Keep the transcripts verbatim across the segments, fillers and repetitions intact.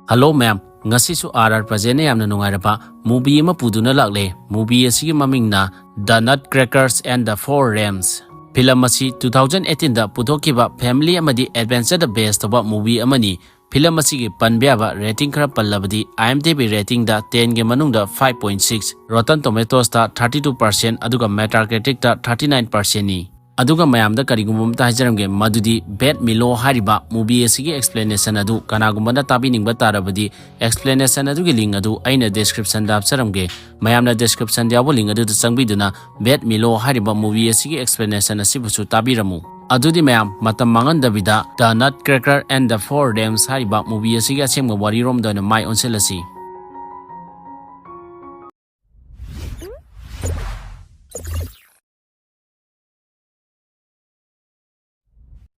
Hello ꯃꯌꯥꯝ, ꯉꯁꯤꯁꯨ R R ꯄ꯭ꯔꯖꯦꯟꯅ ꯌꯥꯝꯅ ꯅꯨꯡꯉꯥꯏꯔꯕ movie ꯑꯃ ꯄꯨꯗꯨꯅ ꯂꯥꯛꯂꯦ꯫ Movie ꯑꯁꯤꯒꯤ ꯃꯃꯤꯡꯅ The Nutcrackers and the Four Realms꯫ Film ꯑꯁꯤ two thousand eighteenꯗ ꯄꯨꯊꯣꯛꯈꯤꯕ family ꯑꯃꯗꯤ adventureꯗ base ꯇꯧꯕ movie ꯑꯃꯅꯤ꯫ Film ꯑꯁꯤꯒꯤ ꯄꯟꯕ ꯌꯥꯕ rating ꯈꯔ ꯄꯜꯂꯕꯗꯤ, IMDb ratingꯗ tenꯒꯤ ꯃꯅꯨꯡꯗ five point six, Rotten Tomatoesꯇ thirty two percent, ꯑꯗꯨꯒ Metacriticꯇ thirty nine percentꯅꯤ꯫ ꯑꯗꯨꯒ ꯃꯌꯥꯝꯗ ꯀꯔꯤꯒꯨꯝꯕ ꯑꯃꯇ ꯍꯥꯏꯖꯔꯝꯒꯦ, ꯃꯗꯨꯗꯤ Bad Milo ꯍꯥꯏꯔꯤꯕ movie ꯑꯁꯤꯒꯤ explanation ꯑꯗꯨ ꯀꯅꯥꯒꯨꯝꯕꯅ ꯇꯥꯕꯤꯅꯤꯡꯕ ꯇꯥꯔꯕꯗꯤ, explanation ꯑꯗꯨꯒꯤ link ꯑꯗꯨ ꯑꯩꯅ descriptionꯗ ꯍꯥꯞꯆꯔꯝꯒꯦ꯫ ꯃꯌꯥꯝꯅ descriptionꯗ ꯌꯥꯎꯕ link ꯑꯗꯨꯗ ꯆꯪꯕꯤꯗꯨꯅ Bad Milo ꯍꯥꯏꯔꯤꯕ movie ꯑꯁꯤꯒꯤ explanation ꯑꯁꯤꯕꯨꯁꯨ ꯇꯥꯕꯤꯔꯝꯃꯨ꯫ ꯑꯗꯨꯗꯤ ꯃꯌꯥꯝ, ꯃꯇꯝ ꯃꯥꯡꯍꯟꯗꯕꯤꯗ The Nutcracker and the Four Realms ꯍꯥꯏꯔꯤꯕ movie ꯑꯁꯤꯒꯤ ꯑꯁꯦꯡꯕ ꯋꯥꯔꯤꯔꯣꯝꯗ ꯑꯣꯏꯅ ꯃꯥꯏ ꯑꯣꯟꯁꯤꯜꯂꯁꯤ꯫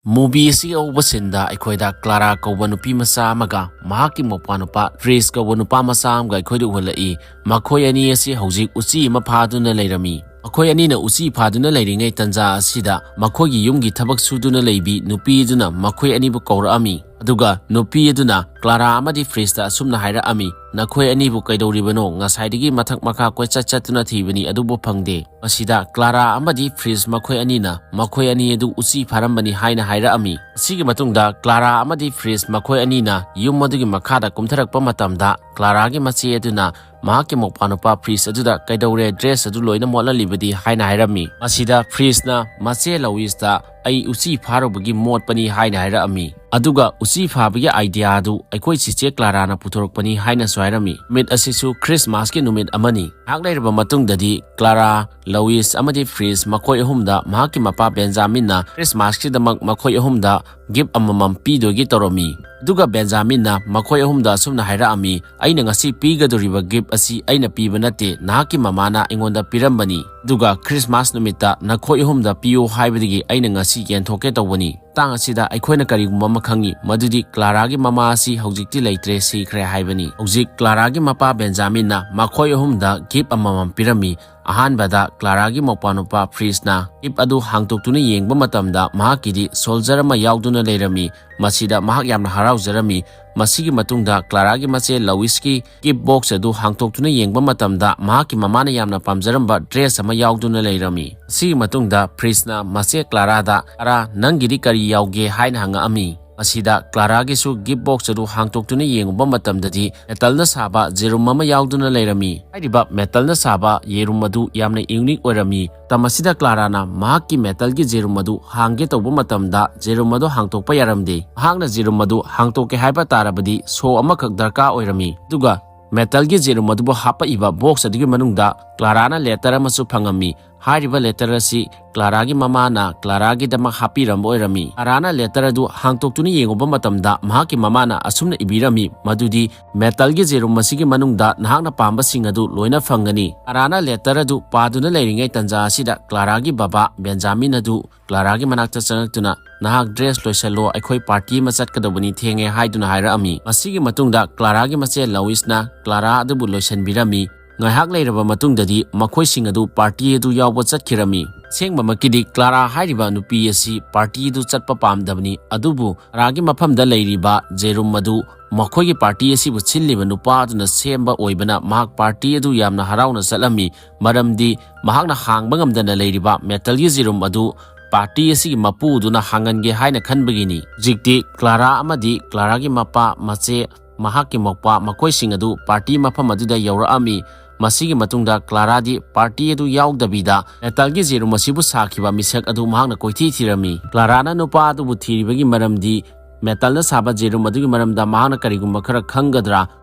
Movie ꯑꯁꯤꯒꯤ ꯑꯍꯧꯕ sceneꯗ ꯑꯩꯈꯣꯏꯗ ꯀ꯭ꯂꯥꯔꯥ ꯀꯧꯕ ꯅꯨꯄꯤ ꯃꯆꯥ ꯑꯃꯒ ꯃꯍꯥꯛꯀꯤ ꯃꯧꯄ꯭ꯋꯥꯅꯨꯄꯥ ꯐ꯭ꯔꯤꯁ ꯀꯧꯕ ꯅꯨꯄꯥ ꯃꯆꯥ ꯑꯃꯒ ꯑꯩꯈꯣꯏꯗ ꯎꯍꯜꯂꯛꯏ꯫ ꯃꯈꯣꯏ ꯑꯅꯤ ꯑꯁꯤ ꯍꯧꯖꯤꯛ ꯎꯆꯤ ꯑꯃ ꯐꯥꯗꯨꯅ ꯂꯩꯔꯝꯃꯤ꯫ ꯃꯈꯣꯏ ꯑꯅꯤꯅ ꯎꯆꯤ ꯐꯥꯗꯨꯅ ꯂꯩꯔꯤꯉꯩ ꯇꯟꯖꯥ ꯑꯁꯤꯗ ꯃꯈꯣꯏꯒꯤ ꯌꯨꯝꯒꯤ ꯊꯕꯛ ꯁꯨꯗꯨꯅ ꯂꯩꯕꯤ ꯅꯨꯄꯤ ꯑꯗꯨꯅ ꯃꯈꯣꯏ ꯑꯅꯤꯕꯨ ꯀꯧꯔꯛꯑꯝꯃꯤ꯫ ꯑꯗꯨꯒ ꯅꯨꯄꯤ ꯑꯗꯨꯅ ꯀ꯭ꯂꯥꯔꯥ ꯑꯃꯗꯤ ꯐ꯭ꯔꯤꯁꯇ ꯑꯁꯨꯝꯅ ꯍꯥꯏꯔꯛꯑꯝꯃꯤ, "ꯅꯈꯣꯏ ꯑꯅꯤꯕꯨ ꯀꯩꯗꯧꯔꯤꯕꯅꯣ? ꯉꯁꯥꯏꯗꯒꯤ ꯃꯊꯛ ꯃꯈꯥ ꯀꯣꯏꯆꯠ ꯆꯠꯇꯨꯅ ꯊꯤꯕꯅꯤ, ꯑꯗꯨꯕꯨ ꯐꯪꯗꯦ꯫" ꯃꯁꯤꯗ ꯀ꯭ꯂꯥꯔꯥ ꯑꯃꯗꯤ ꯐ꯭ꯔꯤꯁ ꯃꯈꯣꯏ ꯑꯅꯤꯅ ꯃꯈꯣꯏ ꯑꯅꯤ ꯑꯗꯨ ꯎꯆꯤ ꯐꯥꯔꯝꯕꯅꯤ ꯍꯥꯏꯅ ꯍꯥꯏꯔꯛꯑꯝꯃꯤ꯫ ꯑꯁꯤꯒꯤ ꯃꯇꯨꯡꯗ ꯀ꯭ꯂꯥꯔꯥ ꯑꯃꯗꯤ ꯐ꯭ꯔꯤꯁ ꯃꯈꯣꯏ ꯑꯅꯤꯅ ꯌꯨꯝ ꯑꯗꯨꯒꯤ ꯃꯈꯥꯗ ꯀꯨꯝꯊꯔꯛꯄ ꯃꯇꯝꯗ, ꯀ꯭ꯂꯥꯔꯥꯒꯤ ꯃꯆꯦ ꯑꯗꯨꯅ ꯃꯍꯥꯛꯀꯤ ꯃꯧꯄ꯭ꯋꯥꯅꯨꯄꯥ ꯐ꯭ꯔꯤꯁ ꯑꯗꯨꯗ, "ꯀꯩꯗꯧꯔꯦ? Dress ꯑꯗꯨ ꯂꯣꯏꯅ ꯃꯣꯠꯍꯜꯂꯤꯕꯗꯤ?" ꯍꯥꯏꯅ ꯍꯥꯏꯔꯝꯃꯤ꯫ ꯃꯁꯤꯗ ꯐ꯭ꯔꯤꯁꯅ ꯃꯆꯦ ꯂꯧꯏꯁꯇ, "ꯑꯩ ꯎꯆꯤ ꯐꯥꯔꯨꯕꯒꯤ ꯃꯣꯠꯄꯅꯤ" ꯍꯥꯏꯅ ꯍꯥꯏꯔꯛꯑꯝꯃꯤ꯫ ꯑꯗꯨꯒ ꯎꯆꯤ ꯐꯥꯕꯒꯤ idea ꯑꯗꯨ ꯑꯩꯈꯣꯏ ꯆꯤꯆꯦ ꯀ꯭ꯂꯥꯔꯥꯅ ꯄꯨꯊꯣꯔꯛꯄꯅꯤ ꯍꯥꯏꯅꯁꯨ ꯍꯥꯏꯔꯝꯃꯤ꯫ ꯅꯨꯃꯤꯠ ꯑꯁꯤꯁꯨ ꯈ꯭ꯔꯤꯁꯃꯥꯁꯀꯤ ꯅꯨꯃꯤꯠ ꯑꯃꯅꯤ꯫ ꯉꯥꯏꯍꯥꯛ ꯂꯩꯔꯕ ꯃꯇꯨꯡꯗꯗꯤ ꯀ꯭ꯂꯥꯔꯥ, ꯂꯧꯏꯁ ꯑꯃꯗꯤ ꯐ꯭ꯔꯤꯁ ꯃꯈꯣꯏ ꯑꯍꯨꯝꯗ ꯃꯍꯥꯛꯀꯤ ꯃꯄꯥ ꯕꯦꯟꯖꯥꯃꯤꯟꯅ ꯈ꯭ꯔꯤꯁꯃꯥꯁꯀꯤꯗꯃꯛ ꯃꯈꯣꯏ ꯑꯍꯨꯝꯗ gift ꯑꯃꯃꯝ ꯄꯤꯗꯣꯏꯒꯤ ꯇꯧꯔꯝꯃꯤ꯫ ꯑꯗꯨꯒ ꯕꯦꯟꯖꯥꯃꯤꯟꯅ ꯃꯈꯣꯏ ꯑꯍꯨꯝꯗ ꯑꯁꯨꯝꯅ ꯍꯥꯏꯔꯛꯑꯝꯃꯤ, "ꯑꯩꯅ ꯉꯁꯤ ꯄꯤꯒꯗꯧꯔꯤꯕ gift ꯑꯁꯤ ꯑꯩꯅ ꯄꯤꯕ ꯅꯠꯇꯦ, ꯅꯍꯥꯛꯀꯤ ꯃꯃꯥꯅ ꯑꯩꯉꯣꯟꯗ ꯄꯤꯔꯝꯕꯅꯤ꯫ ꯑꯗꯨꯒ ꯈ꯭ꯔꯤꯁꯃꯥꯁ ꯅꯨꯃꯤꯠꯇ ꯅꯈꯣꯏ ꯑꯍꯨꯝꯗ ꯄꯤꯌꯨ ꯍꯥꯏꯕꯗꯒꯤ ꯑꯩꯅ ꯉꯁꯤ ꯌꯦꯟꯊꯣꯛꯀꯦ ꯇꯧꯕꯅꯤ꯫" ꯃꯇꯥꯡ ꯑꯁꯤꯗ ꯑꯩꯈꯣꯏꯅ ꯀꯔꯤꯒꯨꯝꯕ ꯑꯃ ꯈꯪꯉꯤ, ꯃꯗꯨꯗꯤ ꯀ꯭ꯂꯥꯔꯥꯒꯤ ꯃꯃꯥ ꯑꯁꯤ ꯍꯧꯖꯤꯛꯇꯤ ꯂꯩꯇ꯭ꯔꯦ, ꯁꯤꯈ꯭ꯔꯦ ꯍꯥꯏꯕꯅꯤ꯫ ꯍꯧꯖꯤꯛ ꯀ꯭ꯂꯥꯔꯥꯒꯤ ꯃꯄꯥ ꯕꯦꯟꯖꯥꯃꯤꯟꯅ ꯃꯈꯣꯏ ꯑꯍꯨꯝꯗ gift ꯑꯃꯃꯝ ꯄꯤꯔꯝꯃꯤ꯫ ꯑꯍꯥꯟꯕꯗ ꯀ꯭ꯂꯥꯔꯥꯒꯤ ꯃꯧꯄ꯭ꯋꯥꯅꯨꯄꯥ ꯐ꯭ꯔꯤꯖꯅ ꯀꯤꯞ ꯑꯗꯨ ꯍꯥꯡꯇꯣꯛꯇꯨꯅ ꯌꯦꯡꯕ ꯃꯇꯝꯗ ꯃꯍꯥꯛꯀꯤꯗꯤ ꯁꯣꯜꯖꯔ ꯑꯃ ꯌꯥꯎꯗꯨꯅ ꯂꯩꯔꯝꯃꯤ꯫ ꯃꯁꯤꯗ ꯃꯍꯥꯛ ꯌꯥꯝꯅ ꯍꯔꯥꯎꯖꯔꯝꯃꯤ꯫ ꯃꯁꯤꯒꯤ ꯃꯇꯨꯡꯗ ꯀ꯭ꯂꯥꯔꯥꯒꯤ ꯃꯆꯦ ꯂꯧꯏꯁꯀꯤ ꯀꯤꯞ ꯕꯣꯛꯁ ꯑꯗꯨ ꯍꯥꯡꯇꯣꯛꯇꯨꯅ ꯌꯦꯡꯕ ꯃꯇꯝꯗ ꯃꯍꯥꯛꯀꯤ ꯃꯃꯥꯅ ꯌꯥꯝꯅ ꯄꯥꯝꯖꯔꯝꯕ ꯗ꯭ꯔꯦꯁ ꯑꯃ ꯌꯥꯎꯗꯨꯅ ꯂꯩꯔꯝꯃꯤ꯫ ꯃꯁꯤꯒꯤ ꯃꯇꯨꯡꯗ ꯐ꯭ꯔꯤꯖꯅ ꯃꯆꯦ ꯀ꯭ꯂꯥꯔꯥꯗ, "ꯀ꯭ꯂꯥꯔꯥ, ꯅꯪꯒꯤꯗꯤ ꯀꯔꯤ ꯌꯥꯎꯒꯦ?" ꯍꯥꯏꯅ ꯍꯪꯉꯛꯑꯝꯃꯤ꯫ ꯃꯁꯤꯗ ꯀ꯭ꯂꯥꯔꯥꯒꯤꯁꯨ ꯒꯤꯐ ꯕꯣꯛꯁ ꯑꯗꯨ ꯍꯥꯡꯇꯣꯛꯇꯨꯅ ꯌꯦꯡꯉꯨꯕ ꯃꯇꯝꯗꯗꯤ ꯃꯦꯇꯜꯅ ꯁꯥꯕ ꯖꯦꯔꯨꯝ ꯑꯃ ꯌꯥꯎꯗꯨꯅ ꯂꯩꯔꯝꯃꯤ꯫ ꯍꯥꯏꯔꯤꯕ ꯃꯦꯇꯜꯅ ꯁꯥꯕ ꯌꯦꯔꯨꯝ ꯑꯗꯨ ꯌꯥꯝꯅ ꯌꯨꯅꯤꯛ ꯑꯣꯏꯔꯝꯃꯤ꯫ ꯃꯇꯝ ꯑꯁꯤꯗ ꯀ꯭ꯂꯥꯔꯥꯅ ꯃꯍꯥꯛꯀꯤ ꯃꯦꯇꯜꯒꯤ ꯖꯦꯔꯨꯝ ꯑꯗꯨ ꯍꯥꯡꯒꯦ ꯇꯧꯕ ꯃꯇꯝꯗ ꯖꯦꯔꯨꯝ ꯑꯗꯨ ꯍꯥꯡꯇꯣꯛꯄ ꯌꯥꯔꯝꯗꯦ꯫ ꯃꯍꯥꯛꯅ ꯖꯦꯔꯨꯝ ꯑꯗꯨ ꯍꯥꯡꯇꯣꯛꯀꯦ ꯍꯥꯏꯕ ꯇꯥꯔꯕꯗꯤ ꯁꯣ ꯑꯃꯈꯛ ꯗꯔꯀꯥꯔ ꯑꯣꯏꯔꯝꯃꯤ꯫ ꯑꯗꯨꯒ ꯃꯦꯇꯜꯒꯤ ꯖꯦꯔꯨꯝ ꯑꯗꯨꯕꯨ ꯍꯥꯞꯄꯛꯏꯕ ꯕꯣꯛꯁ ꯑꯗꯨꯒꯤ ꯃꯅꯨꯡꯗ ꯀ꯭ꯂꯥꯔꯥꯅ ꯂꯦꯇꯔ ꯑꯃꯁꯨ ꯐꯪꯉꯝꯃꯤ꯫ ꯍꯥꯏꯔꯤꯕ ꯂꯦꯇꯔ ꯑꯁꯤ ꯀ꯭ꯂꯥꯔꯥꯒꯤ ꯃꯃꯥꯅ ꯀ꯭ꯂꯥꯔꯥꯒꯤꯗꯃꯛ ꯍꯥꯞꯄꯤꯔꯝꯕ ꯑꯣꯏꯔꯝꯃꯤ꯫ ꯀ꯭ꯂꯥꯔꯥꯅ ꯂꯦꯇꯔ ꯑꯗꯨ ꯍꯥꯡꯇꯣꯛꯇꯨꯅ ꯌꯦꯡꯉꯨꯕ ꯃꯇꯝꯗ ꯃꯍꯥꯛꯀꯤ ꯃꯃꯥꯅ ꯑꯁꯨꯝꯅ ꯏꯕꯤꯔꯝꯃꯤ, ꯃꯗꯨꯗꯤ ꯃꯦꯇꯜꯒꯤ ꯖꯦꯔꯨꯝ ꯑꯁꯤꯒꯤ ꯃꯅꯨꯡꯗ ꯅꯍꯥꯛꯅ ꯄꯥꯝꯕꯁꯤꯡ ꯑꯗꯨ ꯂꯣꯏꯅ ꯐꯪꯒꯅꯤ꯫ ꯀ꯭ꯂꯥꯔꯥꯅ ꯂꯦꯇꯔ ꯑꯗꯨ ꯄꯥꯗꯨꯅ ꯂꯩꯔꯤꯉꯩ ꯇꯟꯖꯥ ꯑꯁꯤꯗ ꯀ꯭ꯂꯥꯔꯥꯒꯤ ꯕꯕꯥ ꯕꯦꯟꯖꯥꯃꯤꯟ ꯑꯗꯨ ꯀ꯭ꯂꯥꯔꯥꯒꯤ ꯃꯅꯥꯛꯇ ꯆꯪꯂꯛꯇꯨꯅ, "ꯅꯍꯥꯛ ꯗ꯭ꯔꯦꯁ ꯂꯣꯏꯁꯜꯂꯣ, ꯑꯩꯈꯣꯏ ꯄꯥꯔꯇꯤ ꯑꯃ ꯆꯠꯀꯗꯧꯕꯅꯤ, ꯊꯦꯡꯉꯦ" ꯍꯥꯏꯗꯨꯅ ꯍꯥꯏꯔꯛꯑꯝꯃꯤ꯫ ꯃꯁꯤꯒꯤ ꯃꯇꯨꯡꯗ ꯀ꯭ꯂꯥꯔꯥꯒꯤ ꯃꯆꯦ ꯂꯧꯏꯁꯅ ꯀ꯭ꯂꯥꯔꯥ ꯑꯗꯨꯕꯨ ꯂꯣꯏꯁꯤꯟꯕꯤꯔꯝꯃꯤ꯫ ꯉꯥꯏꯍꯥꯛ ꯂꯩꯔꯕ ꯃꯇꯨꯡꯗꯗꯤ ꯃꯈꯣꯏꯁꯤꯡ ꯑꯗꯨ ꯄꯥꯔꯇꯤ ꯑꯗꯨ ꯌꯥꯎꯕ ꯆꯠꯈꯤꯔꯝꯃꯤ꯫ ꯑꯁꯦꯡꯕꯃꯛꯀꯤꯗꯤ ꯀ꯭ꯂꯥꯔꯥ ꯍꯥꯏꯔꯤꯕ ꯅꯨꯄꯤ ꯑꯁꯤ ꯄꯥꯔꯇꯤ ꯑꯗꯨ ꯆꯠꯄ ꯄꯥꯝꯗꯕꯅꯤ, ꯑꯗꯨꯕꯨ ꯀ꯭ꯂꯥꯔꯥꯒꯤ ꯃꯐꯝꯗ ꯂꯩꯔꯤꯕ ꯖꯦꯔꯨꯝ ꯑꯗꯨ ꯃꯈꯣꯏꯒꯤ ꯄꯥꯔꯇꯤ ꯑꯁꯤꯕꯨ ꯁꯤꯜꯂꯤꯕ ꯅꯨꯄꯥ ꯑꯗꯨꯅ ꯁꯦꯝꯕ ꯑꯣꯏꯕꯅ ꯃꯍꯥꯛ ꯄꯥꯔꯇꯤ ꯑꯗꯨ ꯌꯥꯝꯅ ꯍꯔꯥꯎꯅ ꯆꯠꯂꯝꯃꯤ꯫ ꯃꯔꯝꯗꯤ ꯃꯍꯥꯛꯅ ꯍꯥꯡꯕ ꯉꯝꯗꯅ ꯂꯩꯔꯤꯕ ꯃꯦꯇꯜꯒꯤ ꯖꯦꯔꯨꯝ ꯑꯗꯨ ꯄꯥꯔꯇꯤ ꯑꯁꯤꯒꯤ ꯃꯄꯨꯗꯨꯅ ꯍꯥꯡꯍꯟꯒꯦ ꯍꯥꯏꯅ ꯈꯟꯕꯒꯤꯅꯤ꯫ ꯍꯧꯖꯤꯛꯇꯤ ꯀ꯭ꯂꯥꯔꯥ ꯑꯃꯗꯤ ꯀ꯭ꯂꯥꯔꯥꯒꯤ ꯃꯄꯥ, ꯃꯆꯦ, ꯃꯍꯥꯛꯀꯤ ꯃꯧꯄ꯭ꯋꯥ ꯃꯈꯣꯏꯁꯤꯡ ꯑꯗꯨ ꯄꯥꯔꯇꯤ ꯃꯐꯝ ꯑꯗꯨꯗ ꯌꯧꯔꯛꯑꯝꯃꯤ꯫ ꯃꯁꯤꯒꯤ ꯃꯇꯨꯡꯗ ꯀ꯭ꯂꯥꯔꯥꯗꯤ ꯄꯥꯔꯇꯤ ꯑꯗꯨ ꯌꯥꯎꯗꯕꯤꯗ ꯃꯦꯇꯜꯒꯤ ꯖꯦꯔꯨꯝ ꯑꯁꯤꯕꯨ ꯁꯥꯈꯤꯕ ꯃꯤꯁꯛ ꯑꯗꯨ ꯃꯍꯥꯛꯅ ꯀꯣꯏꯊꯤ ꯊꯤꯔꯝꯃꯤ꯫ ꯀ꯭ꯂꯥꯔꯥꯅ ꯅꯨꯄꯥ ꯑꯗꯨꯕꯨ ꯊꯤꯔꯤꯕꯒꯤ ꯃꯔꯝꯗꯤ ꯃꯦꯇꯜꯅ ꯁꯥꯕ ꯖꯦꯔꯨꯝ ꯑꯗꯨꯒꯤ ꯃꯔꯝꯗ ꯃꯍꯥꯛꯅ ꯀꯔꯤꯒꯨꯝꯕ ꯈꯔ ꯈꯪꯒꯗ꯭ꯔꯥ,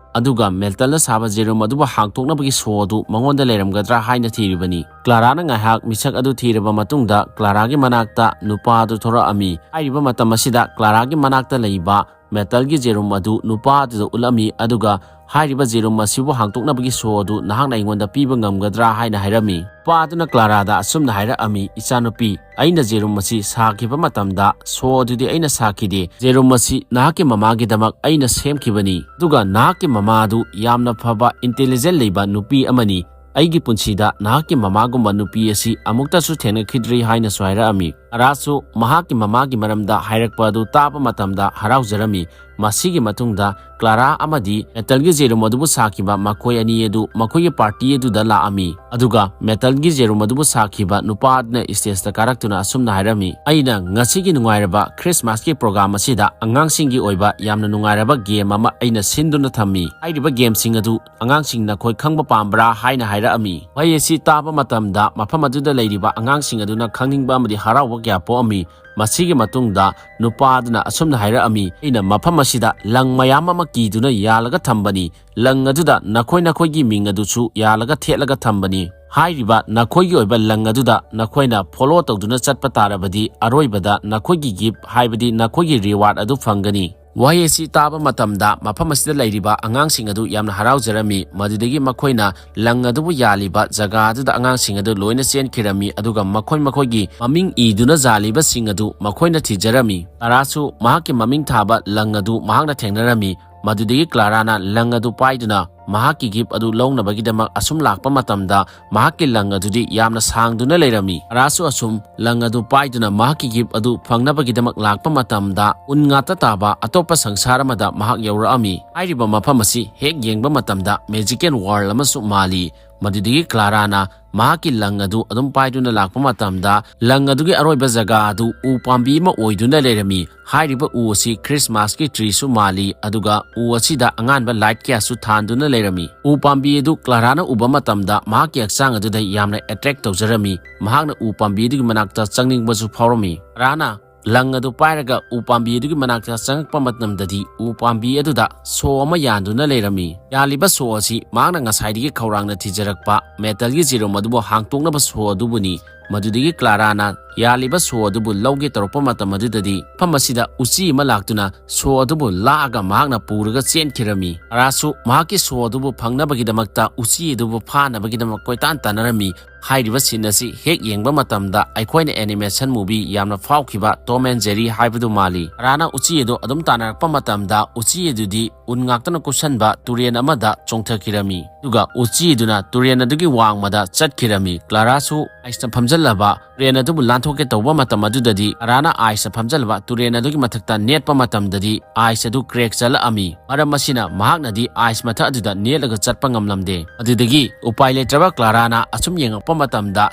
ꯑꯗꯨꯒ ꯃꯦꯇꯜꯅ ꯁꯥꯕ ꯖꯦꯔꯨꯝ ꯑꯗꯨꯕꯨ ꯍꯥꯡꯇꯣꯛꯅꯕꯒꯤ ꯁꯣ ꯑꯗꯨ ꯃꯉꯣꯟꯗ ꯂꯩꯔꯝꯒꯗ꯭ꯔꯥ ꯍꯥꯏꯅ ꯊꯤꯔꯤꯕꯅꯤ꯫ ꯀ꯭ꯂꯥꯔꯥꯅ ꯉꯥꯏꯍꯥꯛ ꯃꯤꯁꯛ ꯑꯗꯨ ꯊꯤꯔꯕ ꯃꯇꯨꯡꯗ ꯀ꯭ꯂꯥꯔꯥꯒꯤ ꯃꯅꯥꯛꯇ ꯅꯨꯄꯥ ꯑꯗꯨ ꯊꯣꯔꯛꯑꯝꯃꯤ꯫ ꯍꯥꯏꯔꯤꯕ ꯃꯇꯝ ꯑꯁꯤꯗ ꯀ꯭ꯂꯥꯔꯥꯒꯤ ꯃꯅꯥꯛꯇ ꯂꯩꯕ ꯃꯦꯇꯜꯒꯤ ꯖꯦꯔꯨꯝ ꯑꯗꯨ ꯅꯨꯄꯥ ꯑꯗꯨꯗ ꯎꯠꯂꯝꯃꯤ, ꯑꯗꯨꯒ ꯍꯥꯏꯔꯤꯕ ꯖꯦꯔꯨꯝ ꯑꯁꯤꯕꯨ ꯍꯥꯡꯇꯣꯛꯅꯕꯒꯤ ꯁꯣ ꯑꯗꯨ ꯅꯍꯥꯛꯅ ꯑꯩꯉꯣꯟꯗ ꯄꯤꯕ ꯉꯝꯒꯗ꯭ꯔꯥ ꯍꯥꯏꯅ ꯍꯥꯏꯔꯝꯃꯤ꯫ ꯅꯨꯄꯥ ꯑꯗꯨꯅ ꯀ꯭ꯂꯥꯔꯥꯗ ꯑꯁꯨꯝꯅ ꯍꯥꯏꯔꯛꯑꯝꯃꯤ, "ꯏꯆꯥꯅꯨꯄꯤ, ꯑꯩꯅ ꯖꯦꯔꯨꯝ ꯑꯁꯤ ꯁꯥꯈꯤꯕ ꯃꯇꯝꯗ ꯁꯣ ꯑꯗꯨꯗꯤ ꯑꯩꯅ ꯁꯥꯈꯤꯗꯦ꯫ ꯖꯦꯔꯨꯝ ꯑꯁꯤ ꯅꯍꯥꯛꯀꯤ ꯃꯃꯥꯒꯤꯗꯃꯛ ꯑꯩꯅ ꯁꯦꯝꯈꯤꯕꯅꯤ꯫ ꯑꯗꯨꯒ ꯅꯍꯥꯛꯀꯤ ꯃꯃꯥ ꯑꯗꯨ ꯌꯥꯝꯅ ꯐꯕ, ꯏꯟꯇꯦꯂꯤꯖꯦꯟ ꯂꯩꯕ ꯅꯨꯄꯤ ꯑꯃꯅꯤ꯫ "ꯑꯩꯒꯤ ꯄꯨꯟꯁꯤꯗ ꯅꯍꯥꯛꯀꯤ ꯃꯃꯥꯒꯨꯝꯕ ꯅꯨꯄꯤ ꯑꯁꯤ ꯑꯃꯨꯛꯇꯁꯨ ꯊꯦꯡꯅꯈꯤꯗ꯭ꯔꯤ" ꯍꯥꯏꯅꯁꯨ ꯍꯥꯏꯔꯛꯑꯝꯃꯤ꯫ ꯀ꯭ꯂꯥꯔꯥꯁꯨ ꯃꯍꯥꯛꯀꯤ ꯃꯃꯥꯒꯤ ꯃꯔꯝꯗ ꯍꯥꯏꯔꯛꯄ ꯑꯗꯨ ꯇꯥꯕ ꯃꯇꯝꯗ ꯍꯔꯥꯎꯖꯔꯝꯃꯤ꯫ ꯃꯁꯤꯒꯤ ꯃꯇꯨꯡꯗ ꯀ꯭ꯂꯥꯔꯥ ꯑꯃꯗꯤ ꯃꯦꯇꯜꯒꯤ ꯖꯦꯔꯨꯝ ꯑꯗꯨꯕꯨ ꯁꯥꯈꯤꯕ ꯃꯈꯣꯏ ꯑꯅꯤ ꯑꯗꯨ ꯃꯈꯣꯏꯒꯤ ꯄꯥꯔꯇꯤ ꯑꯗꯨꯗ ꯂꯥꯛꯑꯝꯃꯤ꯫ ꯑꯗꯨꯒ ꯃꯦꯇꯜꯒꯤ ꯖꯦꯔꯨꯝ ꯑꯗꯨꯕꯨ ꯁꯥꯈꯤꯕ ꯅꯨꯄꯥ ꯑꯗꯨꯅ ꯁ꯭ꯇꯦꯖꯇ ꯀꯥꯔꯛꯇꯨꯅ ꯑꯁꯨꯝꯅ ꯍꯥꯏꯔꯝꯃꯤ, "ꯑꯩꯅ ꯉꯁꯤꯒꯤ ꯅꯨꯡꯉꯥꯏꯔꯕ ꯈ꯭ꯔꯤꯁꯃꯥꯁꯀꯤ ꯄ꯭ꯔꯣꯒ꯭ꯔꯥꯝ ꯑꯁꯤꯗ ꯑꯉꯥꯡꯁꯤꯡꯒꯤ ꯑꯣꯏꯕ ꯌꯥꯝꯅ ꯅꯨꯡꯉꯥꯏꯔꯕ ꯒꯦꯝ ꯑꯃ ꯑꯩꯅ ꯁꯤꯟꯗꯨꯅ ꯊꯝꯃꯤ꯫ ꯍꯥꯏꯔꯤꯕ ꯒꯦꯝꯁꯤꯡ ꯑꯗꯨ ꯑꯉꯥꯡꯁꯤꯡ ꯅꯈꯣꯏ ꯈꯪꯕ ꯄꯥꯝꯕ꯭ꯔꯥ?" ꯍꯥꯏꯅ ꯍꯥꯏꯔꯛꯑꯝꯃꯤ꯫ ꯋꯥꯍꯩ ꯑꯁꯤ ꯇꯥꯕ ꯃꯇꯝꯗ ꯃꯐꯝ ꯑꯗꯨꯗ ꯂꯩꯔꯤꯕ ꯑꯉꯥꯡꯁꯤꯡ ꯑꯗꯨꯅ ꯈꯪꯅꯤꯡꯕ ꯑꯃꯗꯤ ꯍꯔꯥꯎꯕ ꯀꯌꯥ ꯄꯣꯛꯑꯝꯃꯤ꯫ ꯃꯁꯤꯒꯤ ꯃꯇꯨꯡꯗ ꯅꯨꯄꯥ ꯑꯗꯨꯅ ꯑꯁꯨꯝꯅ ꯍꯥꯏꯔꯛꯑꯝꯃꯤ, "ꯑꯩꯅ ꯃꯐꯝ ꯑꯁꯤꯗ ꯂꯪ ꯃꯌꯥꯝ ꯑꯃ ꯀꯤꯗꯨꯅ ꯌꯥꯜꯂꯒ ꯊꯝꯕꯅꯤ꯫ ꯂꯪ ꯑꯗꯨꯗ ꯅꯈꯣꯏ ꯅꯈꯣꯏꯒꯤ ꯃꯤꯡ ꯑꯗꯨꯁꯨ ꯌꯥꯜꯂꯒ ꯊꯦꯠꯂꯒ ꯊꯝꯕꯅꯤ꯫ ꯍꯥꯏꯔꯤꯕ ꯅꯈꯣꯏꯒꯤ ꯑꯣꯏꯕ ꯂꯪ ꯑꯗꯨꯗ ꯅꯈꯣꯏꯅ ꯐꯣꯂꯣ ꯇꯧꯗꯨꯅ ꯆꯠꯄ ꯇꯥꯔꯕꯗꯤ ꯑꯔꯣꯏꯕꯗ ꯅꯈꯣꯏꯒꯤ ꯒꯤꯐ, ꯍꯥꯏꯕꯗꯤ ꯅꯈꯣꯏꯒꯤ ꯔꯤꯋꯥꯔꯗ ꯑꯗꯨ ꯐꯪꯒꯅꯤ"꯫ ꯋꯥꯍꯩ ꯑꯁꯤ ꯇꯥꯕ ꯃꯇꯝꯗ ꯃꯐꯝ ꯑꯁꯤꯗ ꯂꯩꯔꯤꯕ ꯑꯉꯥꯡꯁꯤꯡ ꯑꯗꯨ ꯌꯥꯝꯅ ꯍꯔꯥꯎꯖꯔꯝꯃꯤ꯫ ꯃꯗꯨꯗꯒꯤ ꯃꯈꯣꯏꯅ ꯂꯪ ꯑꯗꯨꯕꯨ ꯌꯥꯜꯂꯤꯕ ꯖꯒꯥ ꯑꯗꯨꯗ ꯑꯉꯥꯡꯁꯤꯡ ꯑꯗꯨ ꯂꯣꯏꯅ ꯆꯦꯟꯈꯤꯔꯝꯃꯤ, ꯑꯗꯨꯒ ꯃꯈꯣꯏ ꯃꯈꯣꯏꯒꯤ ꯃꯃꯤꯡ ꯏꯗꯨꯅ ꯌꯥꯜꯂꯤꯕꯁꯤꯡ ꯑꯗꯨ ꯃꯈꯣꯏꯅ ꯊꯤꯖꯔꯝꯃꯤ꯫ ꯀ꯭ꯂꯥꯔꯥꯁꯨ ꯃꯍꯥꯛꯀꯤ ꯃꯃꯤꯡ ꯊꯥꯕ ꯂꯪ ꯑꯗꯨ ꯃꯍꯥꯛꯅ ꯊꯦꯡꯅꯔꯝꯃꯤ꯫ ꯃꯗꯨꯗꯒꯤ ꯀ꯭ꯂꯥꯔꯥꯅ ꯂꯪ ꯑꯗꯨ ꯄꯥꯏꯗꯨꯅ ꯃꯍꯥꯛꯀꯤ ꯒꯤꯐ ꯑꯗꯨ ꯂꯧꯅꯕꯒꯤꯗꯃꯛ ꯑꯁꯨꯝ ꯂꯥꯛꯄ ꯃꯇꯝꯗ, ꯃꯍꯥꯛꯀꯤ ꯂꯪ ꯑꯗꯨꯗꯤ ꯌꯥꯝꯅ ꯁꯥꯡꯗꯨꯅ ꯂꯩꯔꯝꯃꯤ꯫ ꯀ꯭ꯂꯥꯔꯥꯁꯨ ꯑꯁꯨꯝ ꯂꯪ ꯑꯗꯨ ꯄꯥꯏꯗꯨꯅ ꯃꯍꯥꯛꯀꯤ ꯒꯤꯐ ꯑꯗꯨ ꯐꯪꯅꯕꯒꯤꯗꯃꯛ ꯂꯥꯛꯄ ꯃꯇꯝꯗ, ꯎꯟ ꯉꯥꯛꯇ ꯇꯥꯕ ꯑꯇꯣꯞꯄ ꯁꯪꯁꯥꯔ ꯑꯃꯗ ꯃꯍꯥꯛ ꯌꯧꯔꯛꯑꯝꯃꯤ꯫ ꯍꯥꯏꯔꯤꯕ ꯃꯐꯝ ꯑꯁꯤ ꯍꯦꯛ ꯌꯦꯡꯕ ꯃꯇꯝꯗ ꯃꯦꯖꯤꯀꯦꯜ ꯋꯥꯔꯜ ꯑꯃꯁꯨ ꯃꯥꯜꯂꯤ꯫ ꯃꯗꯨꯗꯒꯤ ꯀ꯭ꯂꯥꯔꯥꯅ ꯃꯍꯥꯛꯀꯤ ꯂꯪ ꯑꯗꯨ ꯑꯗꯨꯝ ꯄꯥꯏꯗꯨꯅ ꯂꯥꯛꯄ ꯃꯇꯝꯗ, ꯂꯪ ꯑꯗꯨꯒꯤ ꯑꯔꯣꯏꯕ ꯖꯒꯥ ꯑꯗꯨ ꯎ ꯄꯥꯝꯕꯤ ꯑꯃ ꯑꯣꯏꯗꯨꯅ ꯂꯩꯔꯝꯃꯤ꯫ ꯍꯥꯏꯔꯤꯕ ꯎ ꯑꯁꯤ ꯈ꯭ꯔꯤꯁꯃꯥꯁꯀꯤ ꯇ꯭ꯔꯤꯁꯨ ꯃꯥꯜꯂꯤ, ꯑꯗꯨꯒ ꯎ ꯑꯁꯤꯗ ꯑꯉꯥꯟꯕ ꯂꯥꯏꯠ ꯀꯌꯥꯁꯨ ꯊꯥꯟꯗꯨꯅ ꯂꯩꯔꯝꯃꯤ꯫ ꯎ ꯄꯥꯝꯕꯤ ꯑꯗꯨ ꯀ꯭ꯂꯥꯔꯥꯅ ꯎꯕ ꯃꯇꯝꯗ ꯃꯍꯥꯛꯀꯤ ꯍꯛꯆꯥꯡ ꯑꯗꯨꯗ ꯌꯥꯝꯅ ꯑꯦꯇ꯭ꯔꯦꯛ ꯇꯧꯖꯔꯝꯃꯤ꯫ ꯃꯍꯥꯛꯅ ꯎ ꯄꯥꯝꯕꯤ ꯑꯗꯨꯒꯤ ꯃꯅꯥꯛꯇ ꯆꯪꯅꯤꯡꯕꯁꯨ ꯐꯥꯎꯔꯝꯃꯤ꯫ ꯀ꯭ꯂꯥꯔꯥꯅ ꯂꯪ ꯑꯗꯨ ꯄꯥꯏꯔꯒ ꯎ ꯄꯥꯝꯕꯤ ꯑꯗꯨꯒꯤ ꯃꯅꯥꯛꯇ ꯆꯪꯉꯛꯄ ꯃꯇꯝꯗꯗꯤ, ꯎ ꯄꯥꯝꯕꯤ ꯑꯗꯨꯗ ꯁꯣ ꯑꯃ ꯌꯥꯟꯗꯨꯅ ꯂꯩꯔꯝꯃꯤ꯫ ꯌꯥꯜꯂꯤꯕ ꯁꯣ ꯑꯁꯤ ꯃꯍꯥꯛꯅ ꯉꯁꯥꯏꯗꯒꯤ ꯈꯧꯔꯥꯡꯅ ꯊꯤꯖꯔꯛꯄ ꯃꯦꯇꯜꯒꯤ ꯖꯦꯔꯨꯝ ꯑꯗꯨꯕꯨ ꯍꯥꯡꯇꯣꯛꯅꯕ ꯁꯣ ꯑꯗꯨꯕꯨꯅꯤ꯫ ꯃꯗꯨꯗꯒꯤ ꯀ꯭ꯂꯥꯔꯥꯅ ꯌꯥꯜꯂꯤꯕ ꯁꯣ ꯑꯗꯨꯕꯨ ꯂꯧꯒꯦ ꯇꯧꯔꯛꯄ ꯃꯇꯝ ꯑꯗꯨꯗꯗꯤ, ꯃꯐꯝ ꯑꯁꯤꯗ ꯎꯆꯤ ꯑꯃ ꯂꯥꯛꯇꯨꯅ ꯁꯣ ꯑꯗꯨꯕꯨ ꯂꯥꯛꯑꯒ ꯃꯍꯥꯛꯅ ꯄꯨꯔꯒ ꯆꯦꯟꯈꯤꯔꯝꯃꯤ꯫ ꯀ꯭ꯂꯥꯔꯥꯁꯨ ꯃꯍꯥꯛꯀꯤ ꯁꯣ ꯑꯗꯨꯕꯨ ꯐꯪꯅꯕꯒꯤꯗꯃꯛꯇ ꯎꯆꯤ ꯑꯗꯨꯕꯨ ꯐꯥꯅꯕꯒꯤꯗꯃꯛ ꯀꯣꯏꯇꯥꯟ ꯇꯥꯟꯅꯔꯝꯃꯤ꯫ ꯍꯥꯏꯔꯤꯕ scene ꯑꯁꯤ ꯍꯦꯛ ꯌꯦꯡꯕ ꯃꯇꯝꯗ ꯑꯩꯈꯣꯏꯅ animation movie ꯌꯥꯝꯅ ꯐꯥꯎꯈꯤꯕ Tom and Jerry ꯍꯥꯏꯕꯗꯨ ꯃꯥꯜꯂꯤ꯫ ꯀ꯭ꯂꯥꯔꯥꯅ ꯎꯆꯤ ꯑꯗꯨ ꯑꯗꯨꯝ ꯇꯥꯟꯅꯔꯛꯄ ꯃꯇꯝꯗ ꯎꯆꯤ ꯑꯗꯨꯗꯤ ꯎꯟ ꯉꯥꯛꯇꯅ ꯀꯨꯞꯁꯟꯕ ꯇꯨꯔꯦꯜ ꯑꯃꯗ ꯆꯣꯡꯊꯈꯤꯔꯝꯃꯤ꯫ ꯑꯗꯨꯒ ꯎꯆꯤ ꯑꯗꯨꯅ ꯇꯨꯔꯦꯜ ꯑꯗꯨꯒꯤ ꯋꯥꯡꯃꯗ ꯆꯠꯈꯤꯔꯝꯃꯤ꯫ ꯀ꯭ꯂꯥꯔꯥꯁꯨ ice ꯅ ꯐꯝꯖꯜꯂꯕ ꯇꯨꯔꯦꯜ ꯑꯗꯨꯕꯨ ꯂꯥꯟꯊꯣꯛꯀꯦ ꯇꯧꯕ ꯃꯇꯝ ꯑꯗꯨꯗꯗꯤ ꯀ꯭ꯂꯥꯔꯥꯅ ice ꯅ ꯐꯝꯖꯜꯂꯕ ꯇꯨꯔꯦꯜ ꯑꯗꯨꯒꯤ ꯃꯊꯛꯇ ꯅꯦꯠꯄ ꯃꯇꯝꯗꯗꯤ ice ꯑꯗꯨ crack ꯆꯠꯂꯛꯑꯝꯃꯤ꯫ ꯃꯔꯝ ꯑꯁꯤꯅ ꯃꯍꯥꯛꯅꯗꯤ ice ꯃꯊꯛ ꯑꯗꯨꯗ ꯅꯦꯠꯂꯒ ꯆꯠꯄ ꯉꯝꯂꯝꯗꯦ꯫ ꯑꯗꯨꯗꯒꯤ ꯎꯄꯥꯏ ꯂꯩꯇ꯭ꯔꯕ ꯀ꯭ꯂꯥꯔꯥꯅ ꯑꯁꯨꯝ ꯌꯦꯡꯉꯛꯄ ꯃꯇꯝꯗ